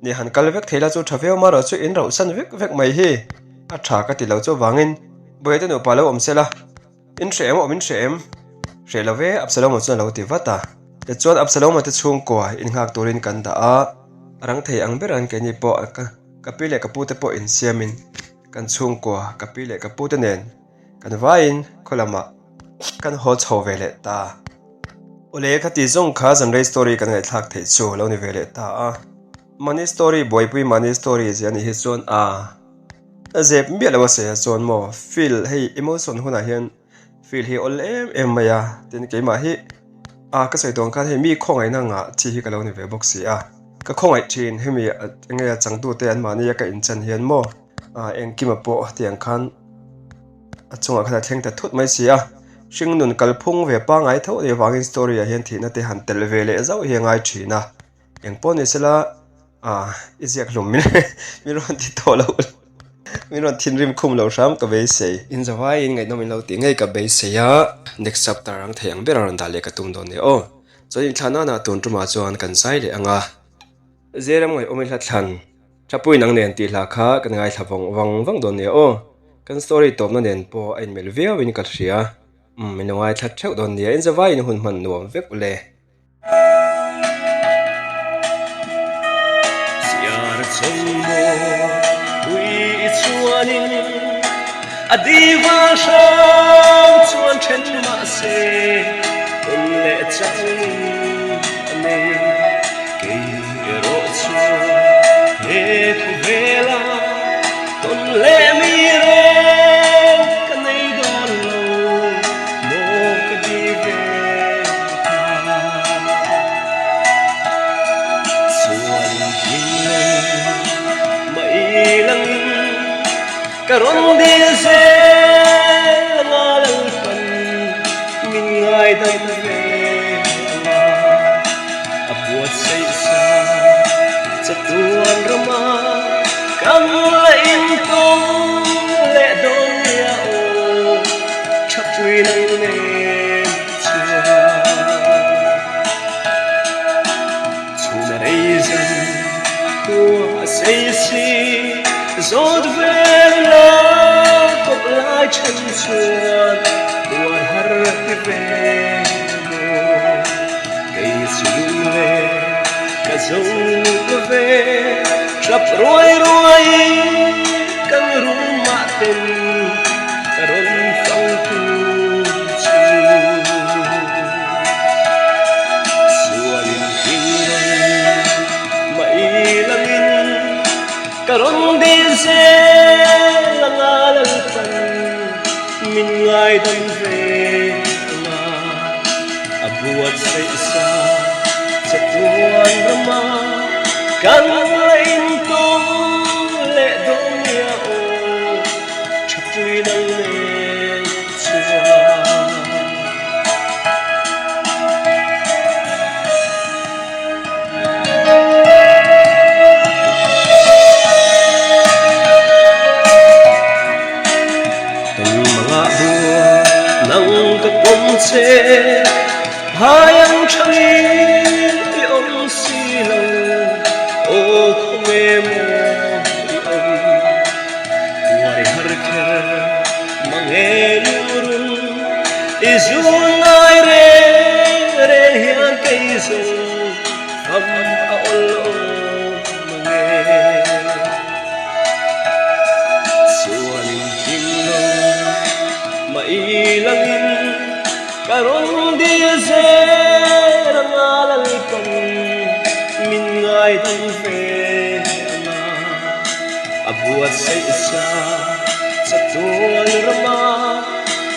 ni han kal vek thei la chu tha viau mah rawh chu in rauhsan vek vek mai hi a tha ka ti lo chuvangin Bawihte nupa lo awm se la. In hreh em awm in hreh em? Hreh lo ve, Absaloma chuan a lo ti vat a. Tichuan Absaloma te chhungkua innghak turin kan dah a, a rang thei ang ber an keini pawh ka pi leh ka pu te pawh insiamin kan chhungkua ka pi leh ka pu te nen kan vaiin khaw lamah kan haw chho ve leh ta. Awle khati zawng kha zanrei story kan ngaihthlak theih chu lo ni ve leh ta a. Mahni story buaipui mahni story zia anih hi chuan a. A zep miah lo a sawi a chuan maw feel hei emotion hunah hian feel hi awl em em mai a tin keimah hi ah ka sawi tawn khan hei mi khawngaihna ngah chi hi ka lo ni ve bawk si a ka khawngaih thin hemi enge a changtute an mahni a ka inchan hian maw ah engkima pawh tiang khan a chungah khan a thleng ta thut mai si a hringnun kalphung ve pangngai tho anih avangin story ah hian thihna te han telh ve leh zauh hi a ngai thin a engpawh ni sela. Ah, i ziak hlum min min rawn ti tawh lo min rawn thinrim khum lo hram ka beisei. In zavaiin ngaihnawm in lo tih ngei ka beisei a, next chapter ang thei ang ber a rawn dah leh ka tum dawn nia aw. Chuan inthlah nana tun tumah chuan kan zai leh ang a. Zeram ngaihawm i hla thlan, Thapui nang nen tih hla kha kan ngaithla vawng vang vang dawn nia aw. Kan story tawpna nen pawh a inmelh viauin ka hria. Umm, min lo ngaithla theuh dawn nia, in zavaiin hun hman nuam vek ule. Siar chawngmaw pui i chuanin a diva hrang chuan then mahse tawn leh chang a nei. Kei erawh chuan he khawvela tawn leh mi reng ka nei dawn lo maw ka ti ve. Chuan thinlung mai langin. Ka rawn dil zel anga Lalpan min ngaidam ve anga a buatsaih sa chatuan rama kan la intawng leh dawn nia aw thapui nang nen chuan. Chhun a rei zan khua a sei si, zawt vel la kawp lai then chuan tuar har ti ve maw. Kei chu lung le ka zo ve, tap ruai ruai in kan room ah ten ka rawn fang tur chu. Sualin hling rawn mai langin ka rawn dil zel anga Lalpan min ngaidam ve anga a buatsaih sa chatuan rama kan la intawng leh dawn nia aw thapui nang nen chuan. Kan mangah bua nang ka pawm che, hai ang thangin i awm si lo, aw khawnge maw i awm. Uai har kher mange lurun i zun ngai reng reng hian kei zawng fam a awl awm mange. Chuanin hlim lo mai langin ka rawn dil zel anga Lalpan min ngaidam ve anga. A buatsaih sa chatuan rama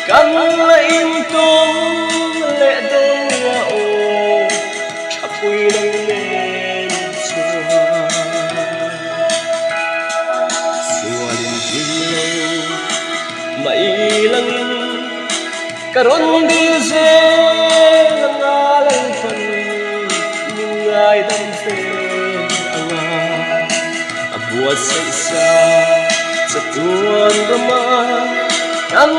kan la intawng leh dawn nia aw thapui nang nen chuan. Sualin hlim lo mai langin ka rawn dil zel anga Lalpan min ngaidam fe anga. A buatsaih sa chatuan rama kan.